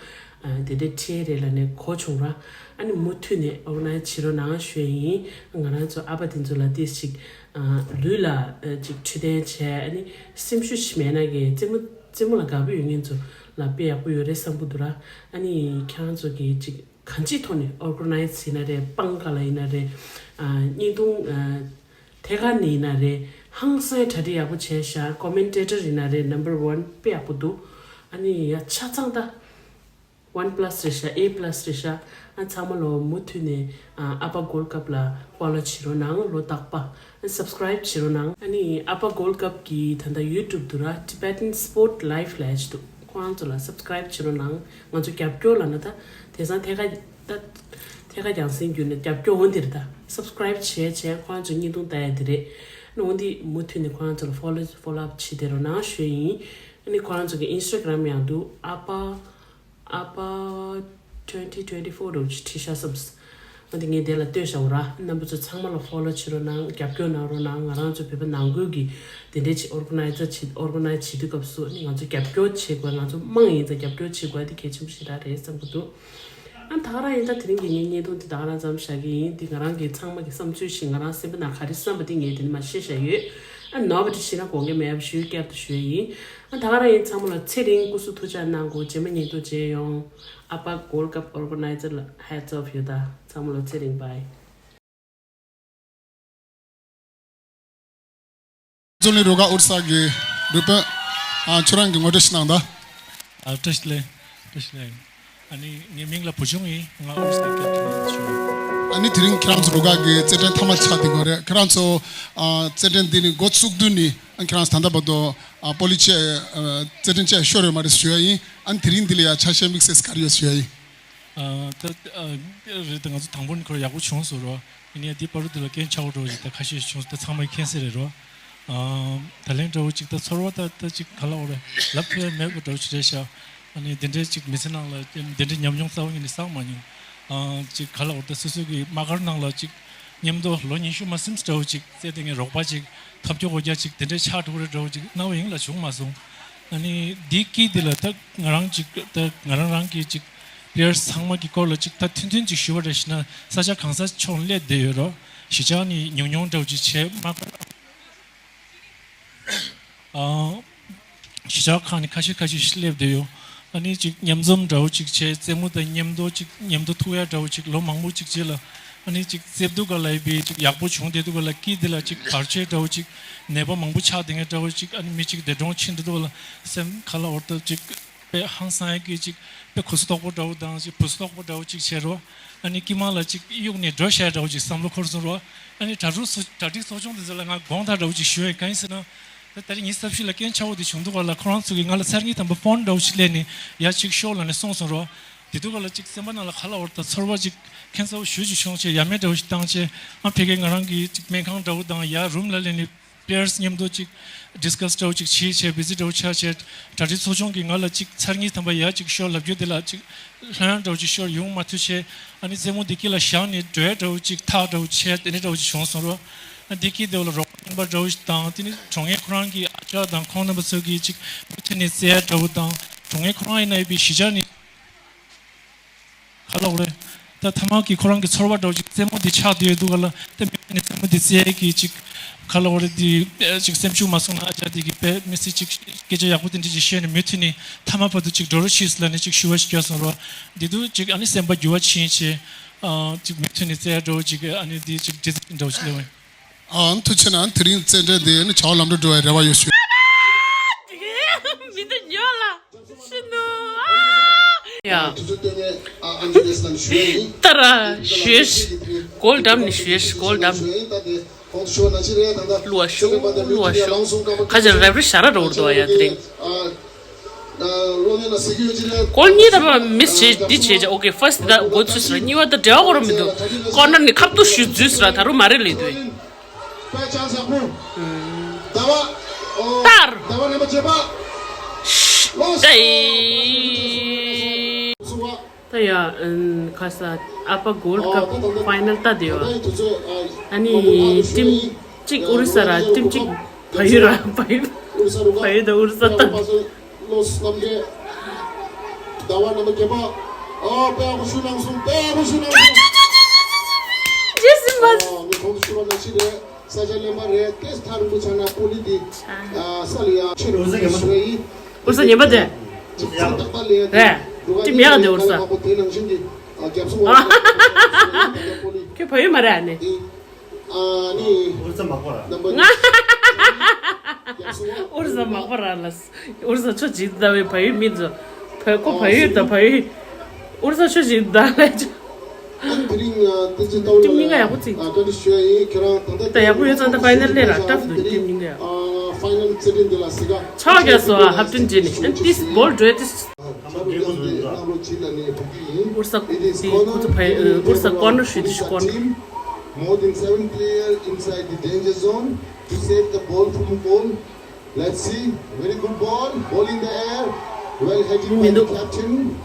དེ་འདྲའི་ཁྲལ་རེད་ལབ་ནས་གོ་བྱུང་ར། ཨ་ནི་མུ་མཐུད་ནས་ཨོར་ག་ནའི་ཛར་བྱེད་རོགས་གནང་ཞུ་ཡ་ཡིན། ང་རང་ཚོ་ཨ་པ་དེ་ཚོ་ལ་ཏོག་ཙམ་ལུས་ལ་ཅིག་འཕྲོད་བསྟེན་བྱས། ཨ་ནི་སེམས་ཤུགས་ཤིག་མེད་ན་གི་རྩེད་མོ་རྩེད་མོ་ལ་དགའ་པོ་ཡོད་མཁན་ཚོ་ལ་དཔེ་ཡག་པོ་ཡོད་རེད་བསམ་གི་འདུག་ར། ཨ་ནི་ཁྱེད་རང་ཚོ་གི་ཅིག་གང་ཅིའི་ཐོག་ནས་ཨོར་ག་ནའི་ཛར་ཡིན་ན་རེད། པང་ཁ་ལ་ཡིན་ན་རེད། ཨ་བརྙན་ཐུང་ཨ་ཐད་ཀར་ནས་ཡིན་ན་རེད། ཧང་སང་གྲ་སྒྲིག་ཡག་པོ་བྱས་ཤག་ཀོ་མེན་ཊེ་ཊར་ཡིན་ན་རེད། ནམ་བར་ཝན་དཔེ་ཡག་པོ་འདུག་ཨ་ནི་ཡ་ཆ་ཚང་ད་ཝན་པ་ལ་སི་རེད་ཤག་ཨེ་པ་ལ་སི་རེད་ཤག་ཨ་ཚང་མ་ལོ་མུ་མཐུད་ནས་ཨ་ཨ་པ་གོལ་ཌི་ཀབ་ལ་ཕོ་ལོ་བྱེད་རོགས་གནང་། ལོ་རྟག་པ་ཨ་སབ་སི་ཀ་རའིབ་བྱེད་རོགས་གནང་། ཨ་ནི་ཨ་པ་གོལ་ཌི་ཀབ་གི་ད་ལྟ་ཡུ་ཊུབ་འདུག་ར། Tibetan Sport Life ལབ་ཡ་ཅིག་འདུག་ཁོ་རང་ཚོ་ལ་སབ་སི་ཀ་རའིབ་བྱེད་རོགས་གནང་། ང་ཚོ་རྒྱབ་སྐྱོར་ལབ་ན་ད་དེང་སང་ཐད་ཀ་ད་ཐད་ཀ་རྒྱང་སྲིང་བརྒྱུད་ནས་རྒྱབ་སྐྱོར་འོ་འདིར་ད་སབ་སི་ཀ་རའིབ་བྱས་བྱས་ཁོ་རང་ཚོ་བརྙན་ཐུང་ལྟ་ཡ་འདི་རེད། ཨ་ནི་འོ་འདི་མུ་མཐུད་ནས་ཁོ་རང་ཚོ་ལ་ཕོ་ལོ་ཕོ་ལོ་ཨབ་བྱེད་དེ་རོགས་གནང་ཞུ་ཡ་ཡིན། ཨ་ནི་ཁོ་རང་ཚོ་གི་ཨིན་སི་ཊ་གྷ་རམ་ཡང་འདུག་ཨ་པ་ཨ་པ་ཊུ་ཝེན་ཊི་ཊུ་ཝེན་ཊི་ཕོར་འདྲ་བོ་ཅིག་བྲིས་ཤག་བསམས། འོ་དེ་ངས་དེ་ལ་ལྟོས་བཞག་ར། རྣམ་པ་ཚོ་ཚང་མ་ལ་ཕོ་ལོ་བྱེད་རོགས་གནང་། རྒྱབ་སྐྱོར་གནང་རོགས་གནང་། ང་རང་ཚོ་བོད་པ་ནང་ཁུལ་གྱི་དེ་འདྲའི་ཅིག་ཨོར་ག་ནའི་ཛར་བྱེད་ཨོར་ག་ནའི་ཛར་བྱེད་དུས་སྐབས་སུ་ཨ་ནི་ང་ཚོ་རྒྱབ་སྐྱོར་བྱེད་དགོས། ང་ཚོ་དམངས་ཡིན་ཙང་རྒྱབ་སྐྱོར་བྱེད་དགོས། དེ་གལ་ཆེན་པོ་ཞེ་དྲག་རེད་བསམ་གྱི་འདུག་ཨ་ད་ག་རང་ཡིན། ད་དེ་རིང་གི་ངའི་བརྙན་ཐུང་འདི་ད་ག་རང་ཙམ་བཞག་གི་ཡིན། འདི་ང་རང་གི་ཚང་མ་གི་བསམ་ཚུལ་ཞིག་ང་རང་སེམས་པ་ནང་ག་རེ་བསམ་པ་འདི་ངས་འདི་ནས་མར་བཤད་བཞག་ཡོད། ཨ་ནོར་བ་འདི་ཤི་ན་དགོངས་འགལ་མེད་པ་ཞུ་བསྐྱར་དུ་ཞུ་ཡ་ཡིན། ཨ་ད་ག་རང་ཡིན། ཚང་མ་ལ་ཚེ་རིང་སྐུ་གཟུགས་ཐུགས་ཅག་གནང་དགོས། རྗེས་མ་བརྙན་ཐུང་མཇལ་ཡོང་། ཨ་ཕ་Gold Cup organizer ལ་hats off ཡོད། ད་ཚང་མ་ལ་ཚེ་རིང་bye། འཛམ་གླིང་རུ་ཁག་ཨོ་རི་ས་གི་འགྲུལ་དཔོན། ཨ་ཁྱོད་རང་གི་ངོ་སྤྲོད་ཞིག་གནང་དང་། ཨ་བཀྲ་ཤིས་བདེ་ལེགས། བཀྲ་ཤིས་བདེ་ལེགས། ཨ་ནི་ངའི་མིང་ལ་བུ་ཆུང་ཡིན། ང་ཨོ་རི་ས་གི་ཁེབ་ཊན་ཡིན་ཞུ། ཨ་ནི་དེ་རིང་ཁྱེད་རང་ཚོ་རུ་ཁག་གི་རྩེད་འགྲན་མཐའ་མ་ཆགས་བསྡད་ཡོད་རེད། ཁྱེད་རང་ཚོ་ཨ་རྩེད་འགྲན་འདི་ནི་འགོ་བཙུགས་དུས་ནི་ཨ་ཁྱེད་རང་ཚོ་ད་ལྟ་བར་དུ་ཨ་པོ་ལི་བཅས་ཨ་རྩེད་འགྲན་བཅས་ཤོར་ཡོད་མ་རེད་ཞུ་ཡ་ཡིན། ཨ་ནི་དེ་རིང་འདི་ལ་ཡ་ཆ་ཤས་དམིགས་བསལ་ག་རེ་ཡོད་ཞུ་ཡ་ཡིན། ཨ་ད་ཨ་རེད། ད་ང་ཚོ་དང་པོ་ནས་ཁོ་རང་ཡག་པོ་བྱུང་སོང་རོ། ཡིན་ཡང་འདི་བར་དུ་ལ་རྐྱེན་ཆག་པོ་འགྲོ་ཅིག་ད་ཁ་ཤས་བྱུང་སོང་། ད་ཚང་མས་མཁྱེན་གསལ་རེད་རོ། ཨ་ད་ལན་འདྲ་བོ་ཅིག་ད་ཚོར་བ་ད་ད་ཅིག་ག་ལ་འོ་རེད། ལབ་ཐུབ་ཡ་མེད་པ་འདྲ་བོ་ཅིག་རེད་ཤག་ཨ་ནི་འདི་འདྲའི་ཅིག་མི་ཚེ་ནང་ལ་འདི་འདྲའི་ཉམས་མྱོང་རྩ་བ་ཉིད་ནས་བསགས་མ་མྱོང་། ཨ་ཅིག་ག་ལ་འོ་ད་སོ་སོ་གི་དམག་སྒར་ནང་ལ་ཅིག་མཉམ་དུ་ལོ་ཉི་ཤུ་མ་ཟིན་འདྲ་བོ་ཅིག་རྩེ་དེ་ངའི་རོགས་པ་ཅིག་ཐབས་སྐྱོ་གོ་རྒྱ་ཅིག་དེ་འདྲའི་ཆགས་འགྲོ་གི་རེད་འདྲ་བོ་ཅིག་རྣ་བ་ཡིན་ལ་བྱུང་མ་སོང་། ཨ་ནི་འདི་སྐྱིད་འདི་ལ་ད་ང་རང་ཅིག་ད་ང་རང་རང་གི་ཅིག་པི་ལེ་ཡར་ཚང་མ་གི་སྐོར་ལ་ཅིག་ད་ཐུང་ཐུང་ཅིག་ཞུ་བ་རེ་ཞུ་ན། ས་ཆ་གང་ས་ཕྱོགས་ནས་སླེབས་བསྡད་ཡོད་རོ། གཞིས་ཆགས་ནས་ཉུང་ཉུང་འདྲ་བོ་ཅིག་བྱས་མ་ག་ཨ་གཞིས་ཆགས་ཁག་ནས་ཁ་ཤས་ཁ་ཤས་ཤིག་སླེབས་བསྡད་ཡོད། ཨ་ནི་ཅིག་མཉམ་འཛོམས་འདྲ་བོ་ཅིག་བྱས། རྩེད་མོ་དང་མཉམ་དུ་ཅིག་མཉམ་དུ་ཐུག་ཡ་འདྲ་བོ་ཅིག་ལོ་མང་པོ་ཅིག་རྗེས་ལ་ཨ་ནི་ཅིག་རྩེབ་དུས་ག་ལ་ཡི་བི་ཅིག་ཡག་པོ་བྱུང་བསྡད་དུས་ག་ལ་སྐྱིད་འདི་ལ་ཅིག་བར་ཆད་འདྲ་བོ་ཅིག་ནད་པ་མང་པོ་ཆགས་བསྡད་མཁན་འདྲ་བོ་ཅིག་ཨ་ནི་མི་ཅིག་འདས་གྲོངས་ཕྱིན་བསྡད་དུས་ག་ལ་སེམས་ཁ་ལ་འོར་ཏོ་ཅིག་དཔེ་ཧང་སང་ཡ་གི་ཅིག་དཔེ་གུ་སུ་དོག་པོ་འདྲ་བོ་དང་ཅིག་བུ་སུ་དོག་པོ་འདྲ་བོ་ཅིག་བྱས་རོ། ཨ་ནི་དཀྱིལ་མ་ལ་ཅིག་གཡུག་ནས་འགྲོ་བཤད་འདྲ་བོ་ཅིག་བསམ་བློ་འཁོར་སོང་རོ། ཨ་ནི་གྲྭ་ཚོ་གྲྭ་སྒྲིག་ཚོགས་ཆུང་དེ་ཚོ་ལ་ང་དགོངས་དག་འདྲ་བོ་ཅིག་ཞུ་ཡ་གང་ཡིན་ཟེར་ན། ད་ད་རེས་ཉི་ཤུ་རྩ་བཞི་ལ་རྐྱེན་ཆག་པོ་དེ་བྱུང་དུས་ག་ལ་ཁོ་རང་ཚོ་གིས་ང་ལ་ཚར་གཉིས་ཐམ་པ་ཕོན་འདྲ་བོ་ཅིག་སླེབས་ནས་ཡ་ཅིག་ཤོག་ལབ་ནས་གསུངས་སོང་རོ། དེ་དུས་ག་ལ་ཅིག་སེམས་པ་ནང་ལ་ག་ལ་འོར་ད་ཚོར་བ་ཅིག་ཁྱད་མཚར་པོ་ཞེ་པོ་ཅིག་བྱུང་བྱས། ཡ་མེད་འདྲ་བོ་ཞིག་བཏང་བྱས། ཨ་ཕ་གིར་ང་རང་གི་ཅིག་སྨན་ཁང་འདྲ་བོ་དང་ཡ་རུམ་ལ་སླེབས་ནས་པི་ལེ་ཡར་མཉམ་དུ་ཅིག་ཌིས་ཀ་སི་འདྲ་བོ་ཅིག་བྱས་བྱས་བི་ཛི་འདྲ་བོ་ཆགས་བྱས། གྲ་སྒྲིག་ཚོགས་ཆུང་གིས་ང་ལ་ཅིག་ཚར་གཉིས་ཐམ་པ་ཡ་ཅིག་ཤོག་ལབ་རྒྱུ་དེ་ལ་ཅིག་ལྷོད་ཡངས་འདྲ་བོ་ཅིག་ཤོར་ཡོང་མ་ཐུབ་བྱས། ཨ་ནི་རྩེད་མོ་འདི་དཀྱིལ་ལ་བཞག་ནས་འགྲོ་ཡ་འདྲ་བོ་ཅིག་ཐག་འདྲ་བོ་བྱས་དེ་འདྲ་འདྲ་བོ་ཅིག་བྱུང་སོང་རོ། ཨ་འདི་སྐྱིད་འདི་བ་ལ་རོགས་པ་རྣམ་པ་འདྲ་བོ་ཞིག་དང་དེ་ནི་གྲོང་ངེར་ཁོ་རང་གི་ཨ་ཅག་དང་ཁོང་རྣམ་པ་ཚོ་གིས་ཅིག་མུ་མཐུད་ནས་རྩེ་ཡ་འདྲ་བོ་དང་གྲོང་ངེར་ཁོ་རང་ཡིན་ན་ཡོད་པའི་གཞིས་ཆགས་ནི་ག་ལ་འོ་རེད། ད་ཐ་མག་གི་ཁོ་རང་གི་ཚོར་བ་འདྲ་བོ་ཅིག་རྩེད་མོ་འདི་ཆགས་བསྡད་ཡོད་དུས་ག་ལ་ད་མུ་མཐུད་ནས་རྩེད་མོ་འདི་རྩེ་ཡ་གི་ཅིག་ག་ལ་འོ་རེད། འདི་ཅིག་སེམས་ཤུགས་མ་སོང་ན་ཨ་ཅག་འདི་གི་དཔེ་མི་སྲིད་ཅིག་སྐད་ཆ་ཡག་པོ་དེ་འདྲ་ཅིག་བཤད་ནས་མུ་མཐུད་ནས་ཐ་མ་བར་དུ་ཅིག་འགྲོ་རོགས་བྱེད་ཟེར་ལབ་ནས་ཅིག་ཞུ་བ་ཞིག་བརྒྱབ་སོང་རོ། འདི་དུས་ཅིག་ཨ་ནི་སེམས་པ་འགྱུར་བ་ཕྱིན་བྱས། ཨ་ཅིག་མུ་མཐུད་ནས་རྩེ་ཡ་འདྲ་བོ་ཅིག་ཨ་ནི་འདི་ཅིག་ཌི་སི་པི་ལིན་འདྲ་བོ་ཅིག་སླེབས་ཡོད། ཨ་ཐུགས་རྗེ་ཆེ་གནང་། དེ་རིང་རྩེད་འགྲན་དེ་ནི་བྱ་བ་ལམ་འགྲོ་འགྲོ་བའི་རེ་བ་ཡོད་ཞུ། མི་འདུག་ཉོ་ལ་ཤི་ནུ། ཡ། ཏ་ར་ཞེས་གོལ་ཌམ་ནི་ཞེས་གོལ་ཌམ། ལུ་བ་ཤུ་ལུ་བ་ཤུ། ཁ་ཅིག་རེབ་རི་ཞ་ར་རོ་འདུག་ཡ་དེ་རིང་། གོལ་གཉིས་ཐམ་པ་མིས་བྱེད་འདི་བྱེད་ཅག་ཨོ་ཀེ་ཕར་སི་ཊི་ད་འགོ་ཚུགས་ཟེར་གཉིས་པ་ད་འབྲེལ་བ་ཁོ་རང་མི་འདུག་ཀོར་ནར་ནས་ཁ་ཐུག་ཞུ་འཛུལ་ཟེར་ད་རུང་མ་རེད་ལས་འདུག་ཏར། ད་ཡ་ཁ་ས་ཨ་ཕ་གོལ་ཌི་ཀབ་ཕའི་ནལ་ལྟ་དེ་བ། ཨ་ནི་ཊིམ་གཅིག་ཨོ་རི་ས་ར་ཊིམ་གཅིག་བལ་ཡུལ་ར་བལ་ཡུལ་བལ་ཡུལ་དང་ཨོ་རི་ས་ལྟ། བློ་བསམ་གྱི། ཟླ་བ་རྣམ་པ་བརྒྱད་པ། ཨ་དཔེ་ཡག་པོ་ཞུ་གནང་སོང་། དཔེ་ཡག་པོ་ཞུ་གནང་སོང་། ཇེ་སིམ་པ། ཨ་ངས་གོང་དུ་ཞུས་པ་ནང་བཞིན་རེད། ས་ཆ་གླེན་པ་རེད། ཏེས་ཐག་རིང་པོ་ཆགས་ན་པོ་ལི་འདི་ཨ་ས་ལ་ཡ་ཆེ་རུ་ཞུ་ཡ་ཡིན། ཨོ་རི་ས་ཉན་པ་དེ། ཅིག་ཚིག་ཏག་ཏག་ལས་ཡ་རེད། འགྲོ་ག་ཅིག་མེད་ག་དེ་ཨོ་རི་ས། མང་པོ་དེ་ནང་བཞིན་གྱི་ཨ་རྒྱབ་སོང་བ་པོ་ལི། ཁྱོད་བལ་ཡུལ་མ་རེད་ཨ་ནི། ཨ་ནི། ཨོ་རི་ས་མག་པ་ར། ཨོ་རི་ས་མག་པ་ར་ལ། ཨོ་རི་ས་ཆོས་ཅིག་ད་བའི་བལ་ཡུལ་མི་ཚོ། བལ་ཁོ་བལ་ཡུལ་དང་བལ་ཡུལ། ཨོ་རི་ས་ཆོས་ཅིག་ད་ལ་ཅོ། ཨ་ནི་དེ་རིང་ཏིང་ཅི་ཏའུ་ལ་ཡང་ཨ་བཀྲ་ཤིས་ཞུ་ཡ་ཡིན། ཁྱེད་རང་ད་ལྟ་ད་ཡག་པོ་ཡོད་ཙང་ད་ཕའི་ནལ་སླེབས་ར་ཊབ་འདུག་ཊིམ་གཉིས་ཀ་ཡ། ཕའི་ནལ་རྩེད་འགྲན་འདི་ལ་གཟིགས་ག་ཆགས་རྒྱག་སོ་ཨ་ཧབ་ཊིན་ཇི་ནི་ཨན་ཏིས་བོལ་འགྲོས་ཏིས། ཨོ་རི་ས་འདི་ཁོ་ཚོ་ཕའི་ཨོ་རི་ས་ཀོར་ནར་ཞུ་དུས་ཀོར་ནར། More than seven player inside the danger zone to save the ball from goal. Let's see. Very good ball. Ball in the air. Well headed by the captain.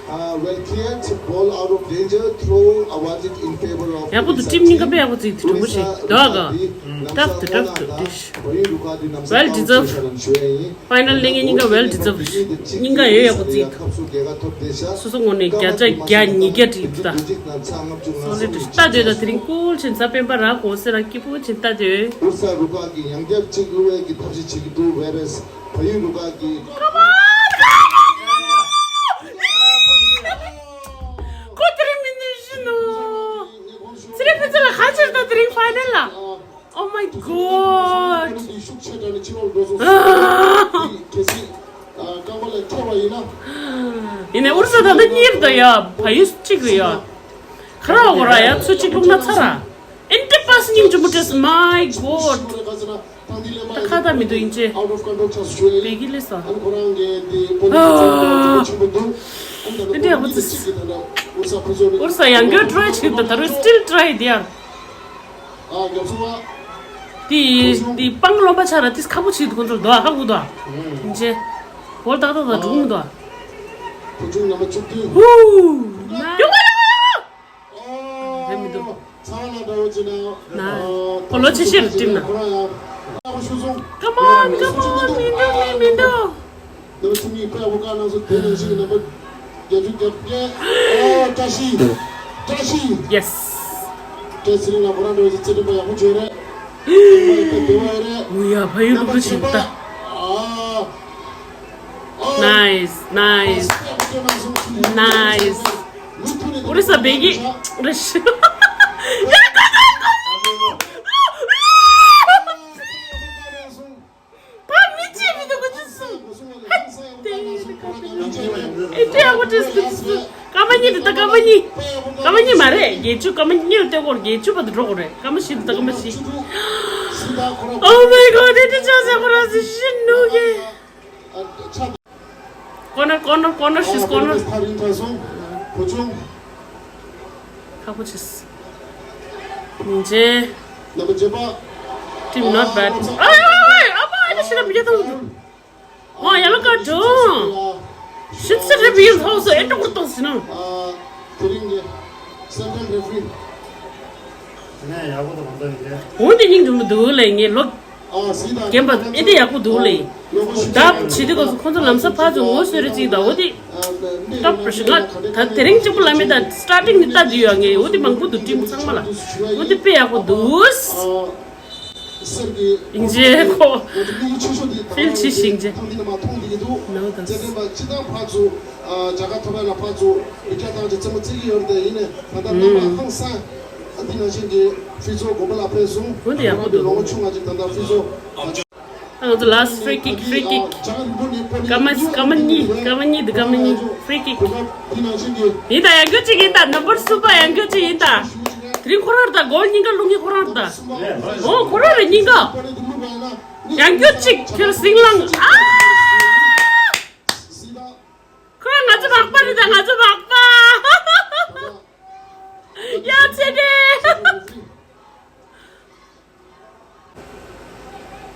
Uh, well cleared, ball out of danger, throw awarded in favor of ཡག་པོ་འདུག Orissa team གཉིས་ཀ་དཔེ་ཡག་པོ་བརྩིས་འདུག་དྲང་པོ་བཤད་འདུག་ག Tough to tough to dish. Well deserved. Final གླེང་མཁན་གཉིས་ཀ་well deserved. གཉིས་ཀ་ཡོད་ཡག་པོ་བརྩིས་འདུག་སོ་སོ་ངོས་ནས་བརྒྱ་ཆ་བརྒྱ་ཉིས་བརྒྱ་བྲིས་འདུག་ད། Solid ད་བརྗོད་ད་དེ་རིང་ཀུལ་ཆེན་ས་སྤེན་པ་ར་གོ་སེ་ར་སྐྱིད་པོ་ཆེན་ད་བརྗོད། Orissa རུ་ཁག་གིས་ཡང་བསྐྱར་གཅིག་བླུ་བའི་གི་ཐབས་ཤེས་བྱེད་ཀྱི་འདུག Whereas བལ་ཡུལ་རུ་ཁག་གིས། Come on, come on! ཁོ་དེ་རིང་མི་ནུས་བཞིན་ནོ། ཚེ་རིང་ཕུན་ཚོགས་ལ་ཁ་ཕྱིར་ད་དེ་རིང་final ལ། Oh my god! ཤུགས་ཆེ་དྲགས་ནས་ཕྱི་ལོགས་འགྲོ་སོང་། གལ་སྲིད་རྐང་པ་ལ་ཐེ་བ་ཡིན་ན། ཡིན་ནའི་ཨུ་རུ་སུ་ད་ལྟ་གཉིས་རེད་ད་ཡ། བལ་ཡུལ་གཅིག་རེད་ཡ། ཁ་ར་འོ་ར་ཡ་ཚུར་གཅིག་བླུགས་ན་ཚར་ར། ཨེན་ཏི་པཱས་སྙིང་རྗེ་མོ་སྤྲད་སོང་། My god. ད་ཁ་ད་མི་འདུག་ཡིན་ཅེ། བལ་གྱི་ལས་སོ། ཨེ་འདྲ་ཡག་པོ་ཙི། ཨོ་ས་ཡང་གོ་try བྱེད་ད་ད་རུ་still try དེ་ཡར། དེ་དེ་སྤང་རློན་པ་ཆ་ར་དེ་ཁག་པོ་བྱེད་དུ་ཁོ་ཚོར་འདུག་ཨ་ཧ་གུ་འདུག་ཨ། ཡིན་ཅེ། བོལ་ཏག་ཏག་ད་འགྲུག་མི་འདུག་ཨ། ཧུ། ཡོ་ག་ཡོ་ག་ཡོ། རེད་མི་འདུག་ན། ཁོ་ལོ་ཆེ་ཤོས་རེད་ན། Come on, come on. མི་འདུག་མི་འདུག Yes. ཨོ་ཡ་ཕ་ཡུལ་ལུག་ཏུ་ཕྱིན་ད། Nice, nice, nice. ཨོ་རི་ས་བལ་གྱི་རེད་ཤི། ད་མི་ཅི་མི་འདུག་གོ་ཅི་སུ། ཧ་ཏེ་ཨེ་ཏེ་ཨ་ཁུ་ཏེ་སུ་སུ། སྐར་མ་གཉིས་དེ་ད་སྐར་མ་གཉིས། སྐར་མ་གཉིས་མ་རེད། བརྒྱད་ཅུ་སྐར་མ་གཉིས་ལ་ལྟོས་སྐོར་བརྒྱད་ཅུ་བར་དུ་འགྲོ་དགོས་རེད། སྐར་མ་བཞི་དེ་ད་སྐར་མ་བཞི། Oh my god, ཨེ་ཏེ་ཅང་ཟེར་ཁོ་རང་ཟེར་ཤི་ནུ་གེ། Corner, corner, corner, she's corner. ཁག་པོ་ཆེ། མི་འཇེ། Team not bad. ཨ་ཨ་ཨ་ཨ་ཨ་ཤི་ལ་མི་རྒྱ་ཐང་། ཨ་ཡ་ལ་ཀ་ཏོ། ཤི་ཚེ་རེ་བི་ཧོ་སོ་ཨེ་ཏོ་ཀུར་ཏོ་སི་ནོ། དེ་རིང་གི་སེམས་ཁྲལ་རེ་ཧྥི་རི། ཨ་ནི་ཡག་པོ་དང་མ་འདྲ་ཡིན་གྱི། འོན་ཏེ་སྙིང་རྗེ་མོ་འདུག་ལེ་ངས་ལོ། རྒན་པ་ཨེ་འདི་ཡག་པོ་འདུག་ལེ། ཌབ་བྱེད་དུས་སྐབས་སུ་ཁོང་ཚོ་ལམ་སང་ཕར་ཚུར་ངོ་བསོད་རེ་བྱེད་ད་འོ་དེ། ཌབ་རེ་ཞིག་ང་ད་དེ་རིང་གཅིག་པུ་ལ་མེད་ད་སི་ཊར་ཊིང་ནས་ལྟ་དུས་ཡོད་ངས་འོ་དེ་མང་པོ་འདུག་ཊིམ་ཚང་མ་ལ། འོ་དེ་དཔེ་ཡག་པོ་འདུག་ཡིན་ཅེ་ཁོ། ཕིལ་ཆི་ཤིང་ཅེ། ནོ་ད། འོ་དེ་ཡག་པོ་འདུག་ང་ཚོ་last free kick, free kick. སྐར་མ་སྐར་མ་གཉིས། སྐར་མ་གཉིས་འདི་སྐར་མ་གཉིས། Free kick. ཡིན་ད་ཡང་སྐྱོ་གཅིག་ཡིན་ད། ནམ་བར་གསུམ་པ་ཡང་སྐྱོ་གཅིག་ཡིན་ད། དེ་རིང་ཁོ་རང་ད་གོལ་གཉིས་ཀ་བླུག་མཁན་ཁོ་རང་ད། འོ་ཁོ་རང་རེད་གཉིས་ཀ་ཡང་སྐྱོ་གཅིག་ཁྱོད་སིང་ལང་ཨ། ཁོ་རང་ང་ཚོ་མག་པ་རེད་ད། ང་ཚོ་མག་པ། ཡ་ཚེ་འདས།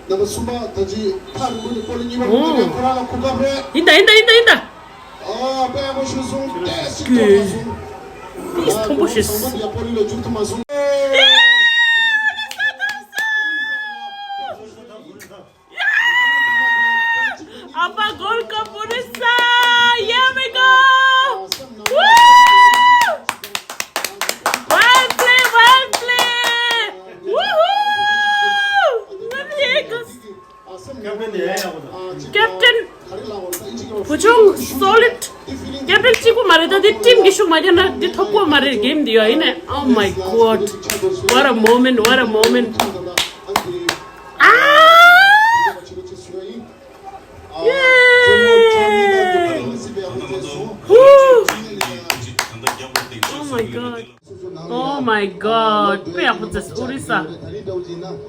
རྣམ་པ་གསུམ་པ་ད་ཅི་ཐག་རིང་པོ་ནས་པོ་ལི་གཉིས་པ་འོ། འདི་ནས་ཁོ་རང་ལ་གོ་སྐབས་རེད། ཡིན་ད་ཡིན་ད་ཡིན་ད་ཡིན་ད། ཨ་དཔེ་ཡག་པོ་ཞུས་སོང་། ཏེས་ཅིག་ཐོབ་མ་སོང་། ཏེས་མཐོན་པོ་ཞིག་སོང་། པོ་ལི་ལ་འཇུག་ཐུབ་མ་སོང་། ཨ་ཕ་གོལ་ཀ་པོ་རེད་ས། Here we go. Woo! Well play, well play. Woohoo! ང་ལས་ག Captain བུ་ཆུང་solid. Captain གཅིག་པོ་མ་རེད་ད། འདི་ཊིམ་གྱི་ཤུགས་མ་རྒྱབ་ན་འདི་ཐོབ་གོ་མ་རེད། གེམ་འདི་ཡོད་ཡིན་ནས། Oh my god, what a moment, what a moment. ཨ། ཡེ། ཧུ། Oh my god. Oh my god. དཔེ་ཡག་པོ་བྱས་སོང་། ཨོ་རི་ས།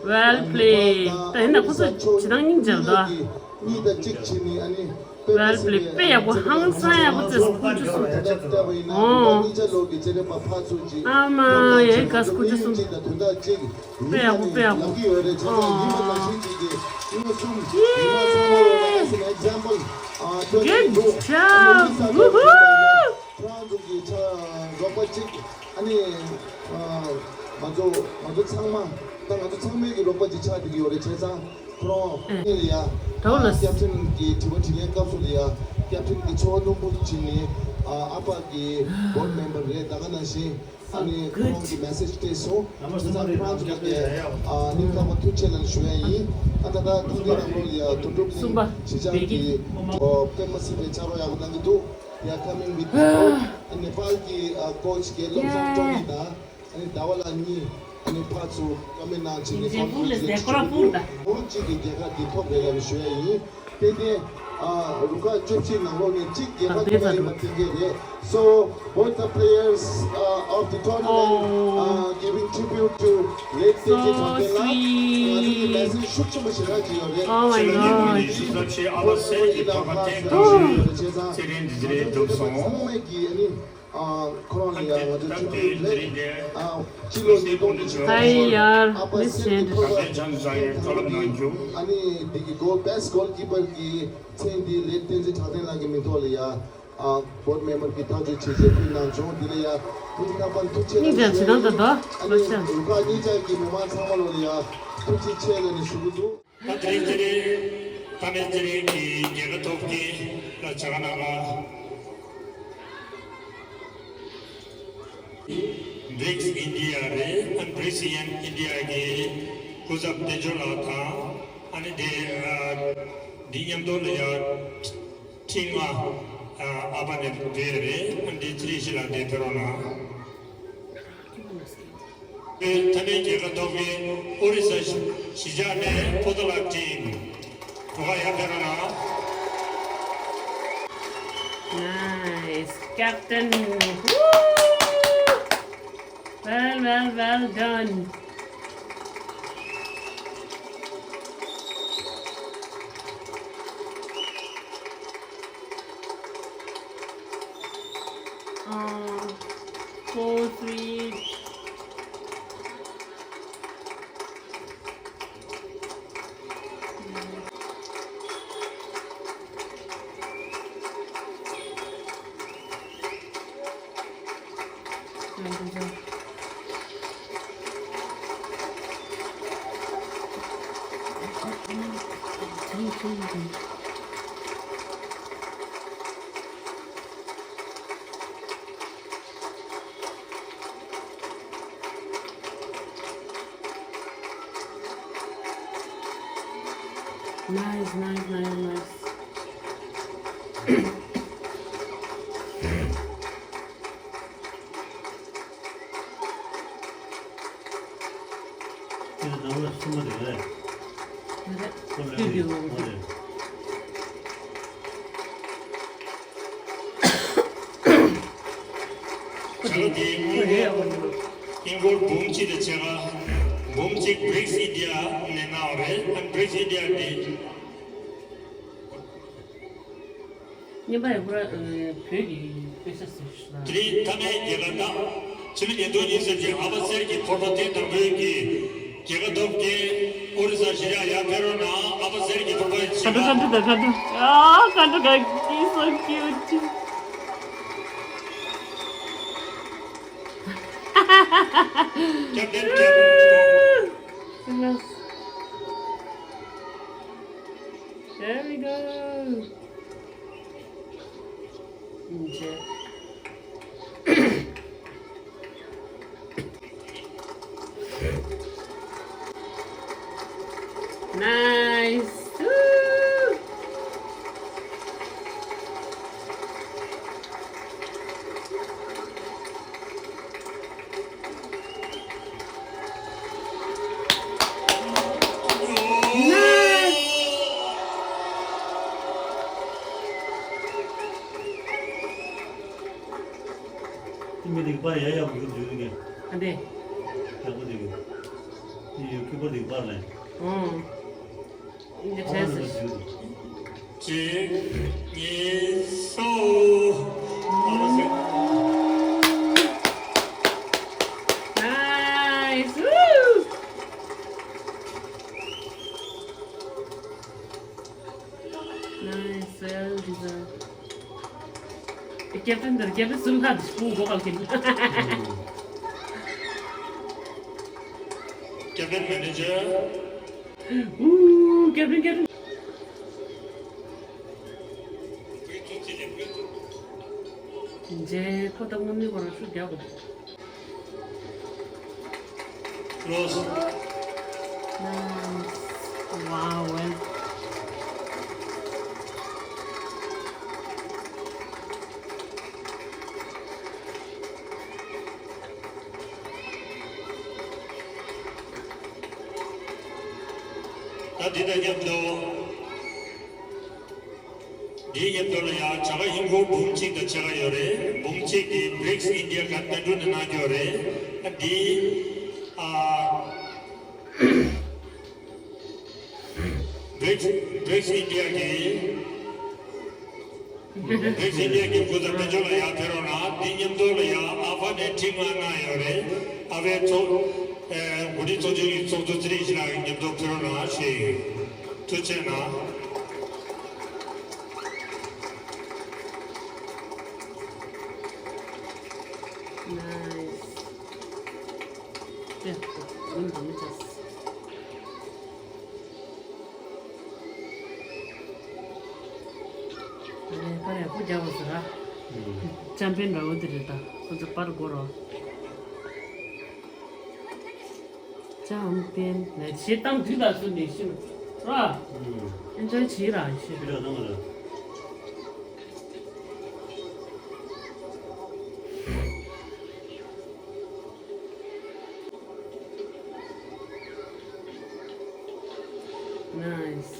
Well played. ད་ཡིན་ན་ཁོ་ཚོ་ཇི་ལྟར་སྙིང་རྗེ་ལ། Well played. དཔེ་ཡག་པོ། ཧང་སང་ཡག་པོ་བྱས་སོང་། ཁོ་ཚོ་སོང་། ཨོ། ཨ་མ་ཡ་ག་སུ་ཁོ་ཚོ་སོང་། དཔེ་ཡག་པོ། དཔེ་ཡག་པོ། ཨོ། ཡེ། Good job. Woohoo. རོགས་པ་གཅིག་ཨ་ནི། ང་ཚོ་ང་ཚོ་ཚང་མ་ད་ང་ཚོ་ཚང་མའི་གི་རོགས་པ་གཅིག་ཆགས་བསྡད་ཀྱི་ཡོད་རེད། བྱས་ཙང་ཁོ་རང་ཨེ་ཡ་ད་ཀེབ་ཊན་གི་དྲི་བ་དྲིས་ལན་སྐབས་སུ་ལ་ཡ་ཀེབ་ཊན་གི་ཚོར་བ་སྣུམ་པོ་བྱིན་ནས་ཨ་ཕ་གི་བོར་ཌི་མེམ་བར་རེད། ད་ག་ནང་བཞིན་ཨ་ནི་ཁོ་རང་གི་མེ་སེ་ཇི་སྤྲད་སོང་། བྱས་ཙང་ཁོ་རང་ཚོ་ལ་ཡ་ཨ་སྙིང་ཐག་པ་ཐུགས་རྗེ་ཆེ་ལབ་ཞུ་ཡ་ཡིན། ཨ་ད་ལྟ་ཐུགས་འདུན་ནང་ལོགས་ལ་ཡ་དོན་གྲུབ་གླིང་གཞིས་ཆགས་ཀྱི་དཔེ་མ་སྲིད་པའི་ཕྱག་རོགས་ཡག་པོ་གནང་གི་འདུག They are coming with the boat. ཨ་ནི་ནེ་པཱལ་གྱི་ཨ་ཀོ་ཆི་རྒན་བློ་བཟང་ཀྲོང་ནི་དང་ཨ་ནི་ཟླ་བ་ལགས་གཉིས་ཨ་ནི་ཕར་ཚུར་བཀའ་མོལ་གནང་བྱས་ནས་ཀོན་ཕ་རེན་སི་ཅིག་བྱེད་ཀྱི་འདུག་ལོ་གཅིག་གི་རྒྱལ་ཁ་འདི་ཐོབ་རེད་ལབ་ཞུ་ཡ་ཡིན། དེ་ནས་ཨ་རུ་ཁག་བཅུ་བཞི་ནང་ལོགས་ནས་གཅིག་རྒྱལ་ཁ་ཐོབ་ཡ་ཡིན་པ་དེ་འདྲས་རེད། So both the players uh, of the tournament uh, giving tribute to late Tenzin Changtenla. ང་ཚོ་གི་མེ་སེ་ཇི་ཤུགས་ཆེན་པོ་ཞེ་དྲག་ཅིག་ཡོད་རེད། Oh my God. ཚེ་རིང་ལྡན་གྱི་ཚེ་རིང་འདི་ཚེ་རིང་འདུག་སོང་། ཚང་མས་ཀྱི་ཨ་ནི་ཁོ་རང་ལ་ཡང་ང་ཚོ་ཐུགས་རྗེ་ཆེ། སྤྱི་ལོ་ཉིས་སྟོང་ཉི་ཤུ་རྩ་གསུམ་ཨ་ཕ་སེར་གྱི་ཐོག་ལ་ཨ་ནི་འདི་གི་གོལ་best goalkeeper གྱི་མཚན་འདི་late Tenzin Changtenla གི་མིང་ཐོག་ལ་ཡ། ཨ་བོར་ཌི་མེམ་བར་གྱི་ཐག་གཅོད་བྱས་རྗེས་ཕུལ་གནང་བྱུང་། འདི་ལ་ཡང་ཐུགས་རྗེ་ཆེ་གནང་། ཐུགས་རྗེ་ཆེ་གནང་། ཨ་ནི་རུ་ཁག་གཉིས་ཆ་གི་མི་མང་ཚང་མ་ལོ་ལ་ཡང་ཐུགས་རྗེ་ཆེ་ལ་ནི་ཞུ་གི་འདུག་ད་དེ་རིང་དེ་རིང་ད་ནི་དེ་རིང་གི་རྒྱལ་ཁ་ཐོབ་མཁན་ལ་བྱ་དགའ་གནང་ག་བྷི་རིགས་ཨིན་ཌི་ཡ་རེད། ཨ་བྷི་རིགས་ཨིན་ཌི་ཡ་གི་སྐུ་ཚབ་དཔལ་འབྱོར་ལགས་དང་ཨ་ནི་དེ་ཨ་འདི་མཉམ་དུ་ལ་ཡང་། ཁྲི་ལྔ། ཨ་ཕ་ནས་བོད་རེད། ཨ་འདི་ཚེ་རིང་ཞིག་ལ་འདི་ཕེབས་རོགས་གནང་། ཨེ་ཐ་མའི་རྒྱལ་ཁ་ཐོབ་མཁན་ཨོ་རི་ས་གཞིས་ཆགས་ནས་ཕོ་ཏོ་ལགས་ཊིམ་རུ་ཁག་ཡར་ཕེབས་རོགས་གནང་། Nice, captain. Woo! Well, well, well done. Uh, four, three. Nice, nice, nice, nice. ཁྱེད་ནང་ལ་གསུམ་པ་རེད་རེད། རེད། ཁོ་ལ་རེད། ཁོ་རེད། ཁོ་དེ་ཁོ་རེད། ཨ་ནི་ཧིན་སྒོར་འབུམ་གཅིག་དང་ཕྱེད་ཀ་འབུམ་གཅིག་བྷི་རིགས་ཨིན་ཌི་ཡ་ནས་གནང་བ་རེད། ཨ་བྷི་རིགས་ཨིན་ཌི་ཡ་དེ། རྙིང་པ་ཡང་ཁོ་རང་བོད་ཀྱི་དཔེ་ཆ་ཟེར་ཞིག་ལ། དེ་རིང་མཐའ་མའི་རྒྱལ་ཁ་དང་། ཕྱི་ལོ་ཉིས་སྟོང་ཉི་ཤུ་རྩ་གཅིག་ཨ་ཕ་གསེར་གྱི་ཕོར་པ་ཐེངས་དང་པོའི་གི་རྒྱལ་ཁ་ཐོབ་མཁན་ཨོ་རི་ས་གཞིས་ཆགས་ཡར་ཕེབས་རོགས་གནང་། ཨ་ཕ་གསེར་གྱི་ཕོར་པ་ཁ་ཏུ་ཁ་ཏུ་དང་ཁ་ཏུ། ཨ་ཁ་ཏུ་ཁ་ཏུ། He's so cute. Captain, captain. There we go. Nice. Woo! ཁྱི་མི་དེ་གི་པར་ཡ་ཡག་པོ་ཡོད་འདུག་ནི། ཨ་འདྲེ། ཡག་པོ་དེ་གི། ཁྱི་ཡོད་ཁྱི་པར་དེ་གི་པར་ལས། ཨོ། ཨིན་ཇི་ཁྲལ་ཟེར། གཅིག་གཉིས། གསུམ། Nice. Woo! Nice, well deserved. ཀེབ་ཏན་འདིར་ཀེབ་ཏན་སུ་ལྷག་ཏུ་སྤུ་གོ་གལ་ཆེན། ཀེབ་ཏན་མེ་ནེ་ཇར། ཨུ། ཀེབ་ཏན་ཀེབ་ཏན། རྗེས་ཁོ་ད་དངོས་གནས་ཁོ་རང་ཤུགས་རྒྱག་དགོས། Close. Nice. Wow, well. ད་འདི་དང་མཉམ་དུ། འདིའི་མཉམ་དུ་ལ་ཡང་བྱ་དགའ་ཧིན་སྒོར་འབུམ་གཅིག་དང་ཕྱེད་ཀ་ཡོད་རེད། འབུམ་གཅིག་དེ་བྷི་རིགས་ཨིན་ཌི་ཡ་ག་རྟ་དྲུག་ནས་གནང་རྒྱུ་རེད། ཨ་འདི་ཨ་བྷི་རིགས་བྷི་རིགས་ཨིན་ཌི་ཡ་གི་བྷི་རིགས་ཨིན་ཌི་ཡ་གི་སྐུ་ཚབ་དཔལ་འབྱོར་ལ་ཡང་ཕེབས་རོགས་གནང་། འདི་མཉམ་དུ་ལ་ཡང་ཨ་ཕ་ནས་ཁྲི་ལྔ་གནང་ཡོད་རེད། ཨ་ཕའི་ཚོགས་ཨ་འགོ་ཁྲིད་ཚོགས་ཆུང་གི་ཚོགས་གཙོ་ཚེ་རིང་ཡེ་ཤེས་ལགས་ཀྱི་མཉམ་དུ་ཕེབས་རོགས་གནང་ཞུ་ཡི་ཡོད། ཐུགས་རྗེ་གནང་། Nice. ཨེ། ཨེ། པར་ཡག་པོ་རྒྱག་པ་ཟེར་ར། ཨུམ། ཅམ་པན་འདྲ་བོ་དེ་རེད་ད། ཁོ་ཚོ་པར་དགོས་རོ། ཅམ་པན་ལས་བྱེད་སྟངས་དུས་ལ་སུ་ནས་ཤི་ར། ཨུམ། ཨེན་ཇོའི་བྱེད་ར་ཤི། ཕི་ལ་དང་ལ། Nice.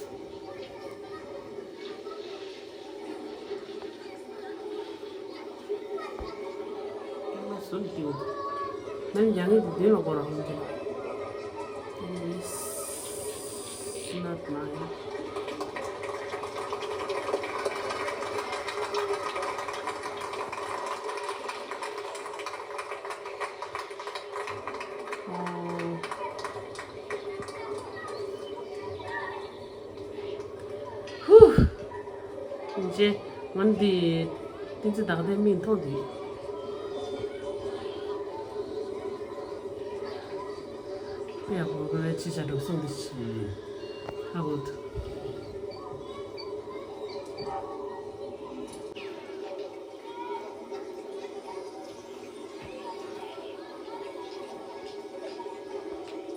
Nice. Not mine. ཧུ། ཡིན་ཅེ། ང་འདི་བསྟན་འཛིན་བདག་ལྡན་མིག་མཐོང་འདི། ཡག་པོ་ག་བའི་ཅི་བྱ་འགྲོ་སོང་འདི། ཧ་གོ་ཐུབ།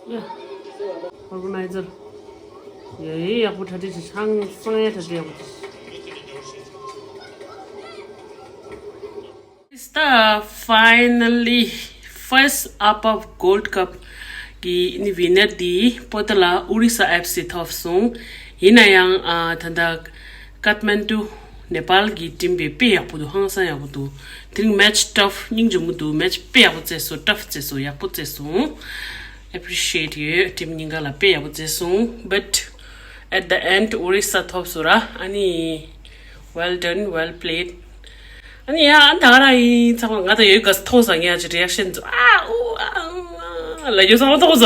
ཡ། ཨོར་ག་ནའི་ཛར། ཡ་ཡ་ཡག་པོ་གྲ་སྒྲིག་བྱས། ཆང་སང་ཡ་གྲ་སྒྲིག་ཡག་པོ་བྱས། It's the finally first APBA Gold Cup གི་ནི་winner འདི་པོ་ཏ་ལ་ཨོ་རི་ས་ཨེཕ་སི་ཐོབ་སོང་། ཡིན་ན་ཡང་ཨ་ད་ལྟ་ཀཏ་མན་ཌུ་ནེ་པཱལ་གི་ཊིམ་པས་དཔེ་ཡག་པོ་འདུག་ཧང་སང་ཡག་པོ་འདུག་དེ་རིང་match tough སྙིང་རྗེ་མོ་འདུག match དཔེ་ཡག་པོ་རྩེས་སོང་། tough རྩེས་སོང་། ཡག་པོ་རྩེས་སོང་། Appreciate ཡོད། ཊིམ་གཉིས་ཀ་ལ་དཔེ་ཡག་པོ་རྩེས་སོང་། But at the end ཨོ་རི་ས་ཐོབ་སོང་ར། ཨ་ནི་well done, well played. ཨ་ནི་ཡ་ཨ་ད་ག་རང་ཡིན། ཚང་མ་ང་དང་ཡོད་ག་མཐོང་ས་ངས་ཨ་ཅི་རི་ཨེག་ཤན་ཚོ་ཨ་ཨུ་ཨ་ཨ་ལ་ཡོད་ས་མ་མཐོང་ས།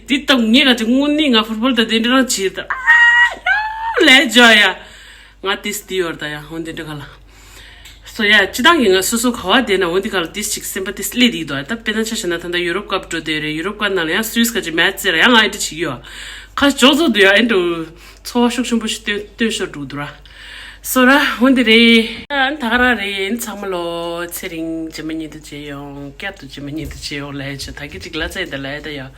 དེ་ལྟ་ངས་ག་ཅི་དངོས་གནས་ང་ཕུཊ་བོལ་ད་དེ་འདྲ་རང་བྱེད་ད་ཨ་ལས་ཇོ་ཡ། ང་ཏིས་དེ་ཡོར་ད་ཡ་ཧོན་དེ་འདྲ་ག་ལ། སོ་ཡ་སྤྱི་བཏང་གི་ང་སོ་སོ་ག་བ་བསྡད་ན་འོན་དེ་ག་ལ་ཏིས་ཅིག་སེམས་པ་ཏིས་སླེ་དེ་དོ། ད་དཔེར་ན་ཆ་བཞག་ན་ད་ལྟ་ཡུ་རོབ་ཀབ་འགྲོ་དེ་རེད། ཡུ་རོབ་ཀབ་ནང་ལ་ཡང་སུད་སི་ག་ཅི་མེད་ཟེར་ཡང་ང་ཨེ་འདྲ་བྱེད་ཀྱི་ཡོད། ཁ་ཅོག་ཚོ་དུ་ཡ་ཨེ་འགྲོ། ཚོར་བ་ཤུགས་ཆེན་པོ་ཞིག་སྟོན་སྟོན་ཤོར་འགྲོ་འདུག་ར། སོ་ར་འོན་ཏེ་རེད། ཨ་ད་ག་རང་རེད། ཚང་མ་ལོ་ཚེ་རིང་རྗེས་མ་ཉིད་དུ་མཇལ་ཡོང་། བསྐྱར་དུ་རྗེས་མ་ཉིད་དུ་མཇལ་ཡོང་ལབ་ཡ་ཆ་ད་གི་ཅིག་ལ་ཚད་ད་ལབ་ཡ་ད་ཡ།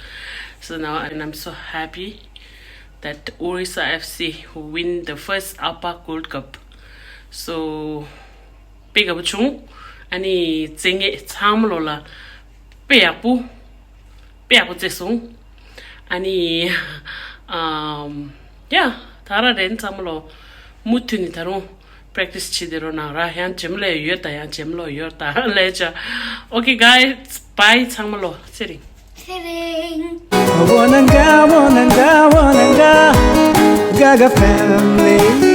So now and I'm so happy that Orissa FC win the first APBA Gold Cup. So དཔེ་དགའ་པོ་བྱུང་། ཨ་ནི་རྩེད་ངེས་ཚང་མ་ལོ་ལ་དཔེ་ཡག་པོ། དཔེ་ཡག་པོ་རྩེས་སོང་། ཨ་ནི་ཨམ་ཡ་ད་ར་རེན་ཚང་མ་ལོ་མུ་མཐུད་ནས་ད་རུང་པེ་རེག་ཊི་སི་བྱེད་དེ་རོགས་གནང་ར། ཡང་རྗེས་མ་ལོ་ཡོད་ད། ཡང་རྗེས་མ་ལོ་ཡོད་ད་ལས་ཅ། Okay guys, bye ཚང་མ་ལོ་ཚེ་རིང་། ཚེ་རིང་། Wananga, wananga, wananga, Gaga family.